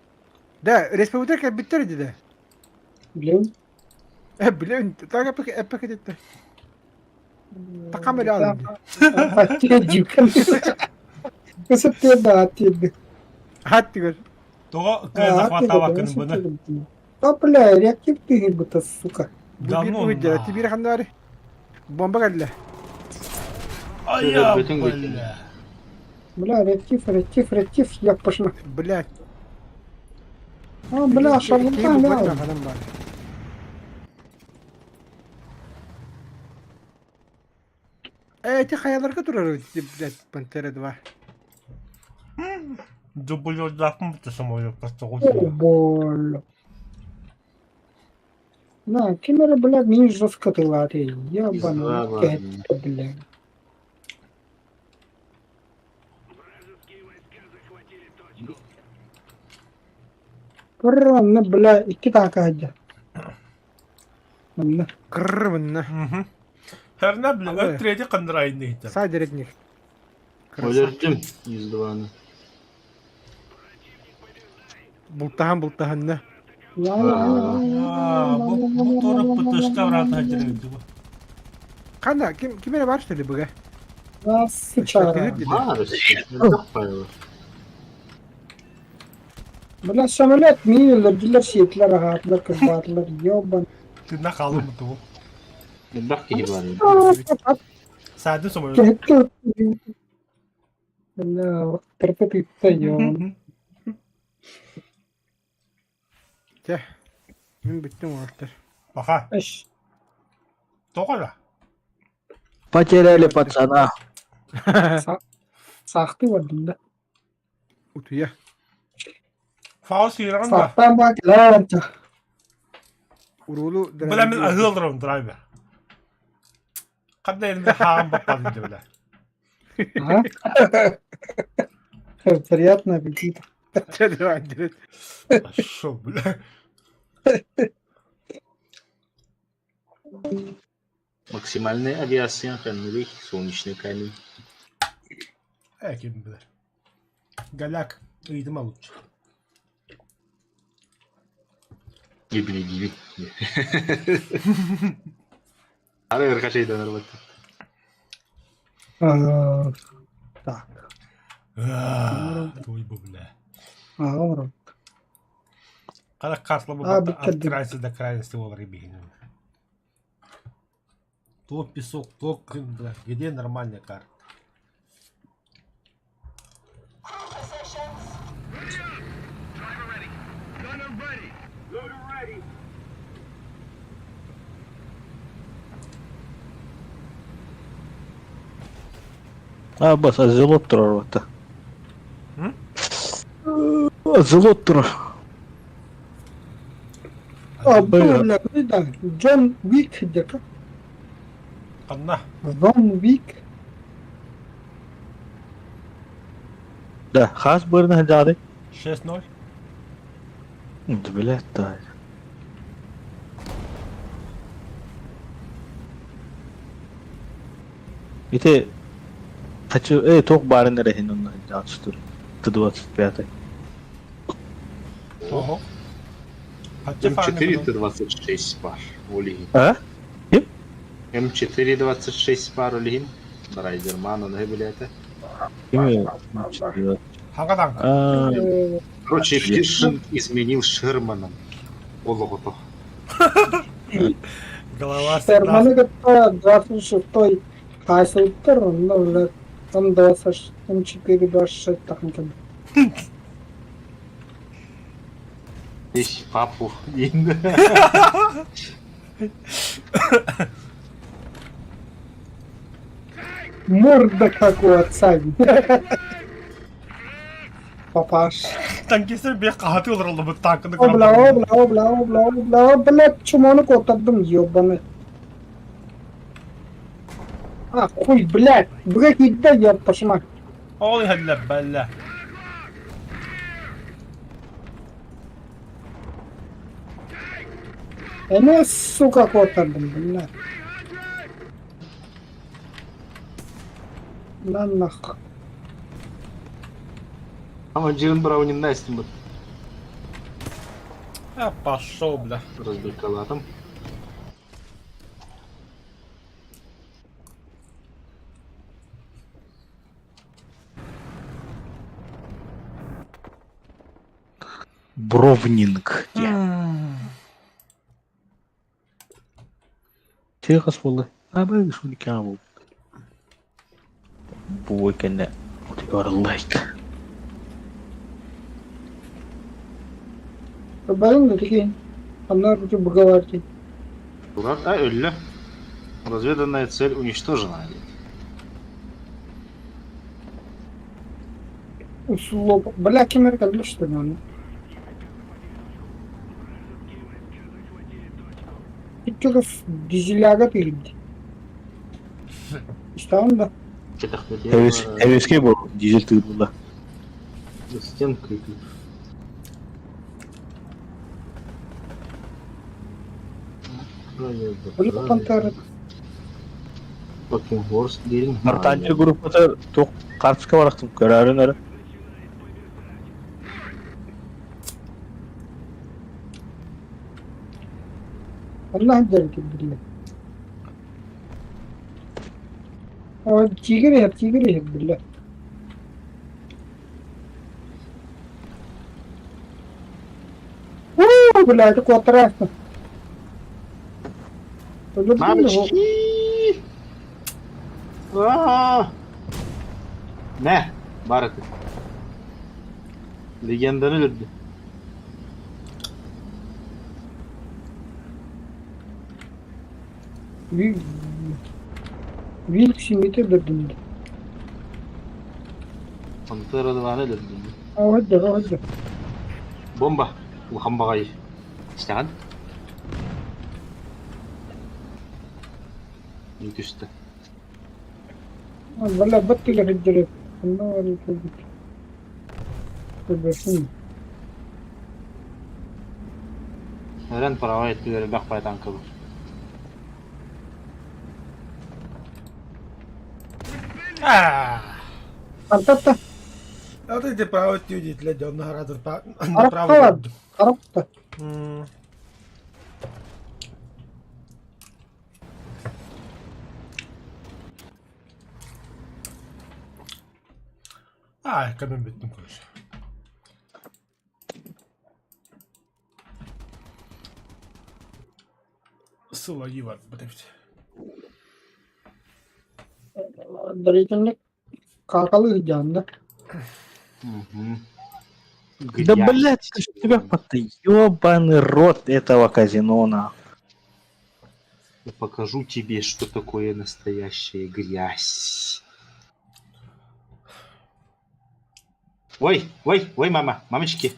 Да, республика кэлбиттэр дии Блин. Э, блин, так эпик эпик дette. Такам эле алын. Хат тигер. Тоҕо кыа захваттаабаккын быны. Да, бля, реактив ты будто, сука. Да ну Бу Тибир ханнары. Бомба кэллэ. Ая, Бүтүн бля. Бля, реактив, реактив, реактив, я пошла. Блядь. А, бля, шарлатан, бля. Э, эти хаяларга турар, блядь, Пантера 2. Дублердаахпын бутта самолет просто О, боль. На, камера, блядь, не жестко ты латы. Ебаный, бля. Кырранна, бля, икки таакаадьа. Манна. Кыррымынна. Херна, бля, третий қандырайын Саа дерет Өлөрдүм ИС-2-ны. Бултахан бултаханна. Бу торып ПТшка брата жүрөйдү. Кана, ким ким бар что ли буга? Сычара. Баар, элбэх файлы. Бля, самолет мин өлөрдүлэр, сиэтилэр, аһаатылар, кырбаатылар, ебан. Тына қалым ту. Элбэх киһи бар. Саады самолет. Бля, терпет итта, ебан. Те. Мен бүттүм оттар. Баха. Эш. Тоқала. Потеряли пацана. Сахты бардым да. Утуя. Фаус иран да. Сахтан бак, лаанча. Урулу Бля мен ахылдырым драйвер. Қандай енді хағым баппадым деп бля. Ага. Приятного аппетита. Шо, бля. Максимальная авиация ханныгый солнечный камень. Э, ким билер. Голяк, ыйдыма лучше. Гибели гиби. Ары ыркачайдан арбатты. Так. Твой бу, бля. Ааҕа олоробут. Хара картла Аа, бу от бүттэрдим. крайности до крайности буолар биһинин. То песок, то бля, где нормальная карта? А, бас, азелот турар бата. М? Азелот турар. А, бля, да, Джон Уик где-то. Ханна? Джон Уик. Да, хас бырна хадары. 6-0. Да, блядь, да. Ити хочу, туох баарын эрэ иһин онно сылдьааччы Т-25. Ого. Хаччы фармы М4 Т-26 пар. Олиһин. А? Ким? М4 26 пар олиһин. Райдерман оны билете. Ким? Хаҥа танк. А, Короче, Фишин изменил Шерманом. Олоҕото. Голова всегда. Шерманы кытта 26-й хаайсыбыттар, онно бля, там 20, М4 26 тахын кэлбит. Здесь папу. Морда как у отца. Папаш. Танкистер бе хаһаты олороллубут танканы О, бля, о, бля, о, бля, о, бля, о, бля, блядь, чумону куоттардым, ёбаный. А, хуй, блядь, блядь, да, я пошма. Ол иһэллэр бэллэ. Эмиэ, сука, куоттардым, блядь. На нах. Командирин Браунин Настин вот А, пошел, бля. разбиркалатом. Бровнинг. Тихо буолла. А бай шуникаа бу. Бу кэннэ барыллайт. Барың да такие. Аннар бу быгалар Дурак, а, өллө. Разведанная цель уничтожена. Услуг. Бля, кемер кэллэ что ли он? Иччогас дизеляга тиийдэ. Истаҕын да? Эвеске бу дизель тыыр буолла. Стенка. Бля, пантера. Fucking horse диэн. Мартанчы группата туох карточка барахтым көрөөрүн эрэ. Онно сылдьар биллэ. Оо, тигр иһэр, тигр иһэр биллэ. Уу, бля, это куоттараахтын. Мамочки! А! Нэ, бар это. Легенданы өлөрдү. Вилк симите бердим. Пантера дваны өлөрдү. Оһоддо, оһоддо. Бомба. Улахан баҕайы. Истэҕин? Түстэ. Бля, баттыга сылдьар. Онно баран кэлбит. Көрбөппүн. Өрөн правай өттүгэр элбэх баай танка бар. А! Антатта. А ты где правый өттү для дьонно харатыр Арахталар. направо. Арахта. А, көмөн бүттүм короче. Сылайыы барбыт эбит. Даритинник какалы сылдьаан да. Мгм. Да Грязь. блять, ты ж тебя под ёбаный рот этого казино нахуй. Я покажу тебе, что такое настоящая грязь. Ой, ой, ой, мама, мамочки.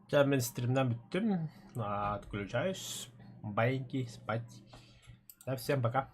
Дьэ мин стримнан бүттүм. Отключаюсь. Баиньки, спать. Да, всем пока.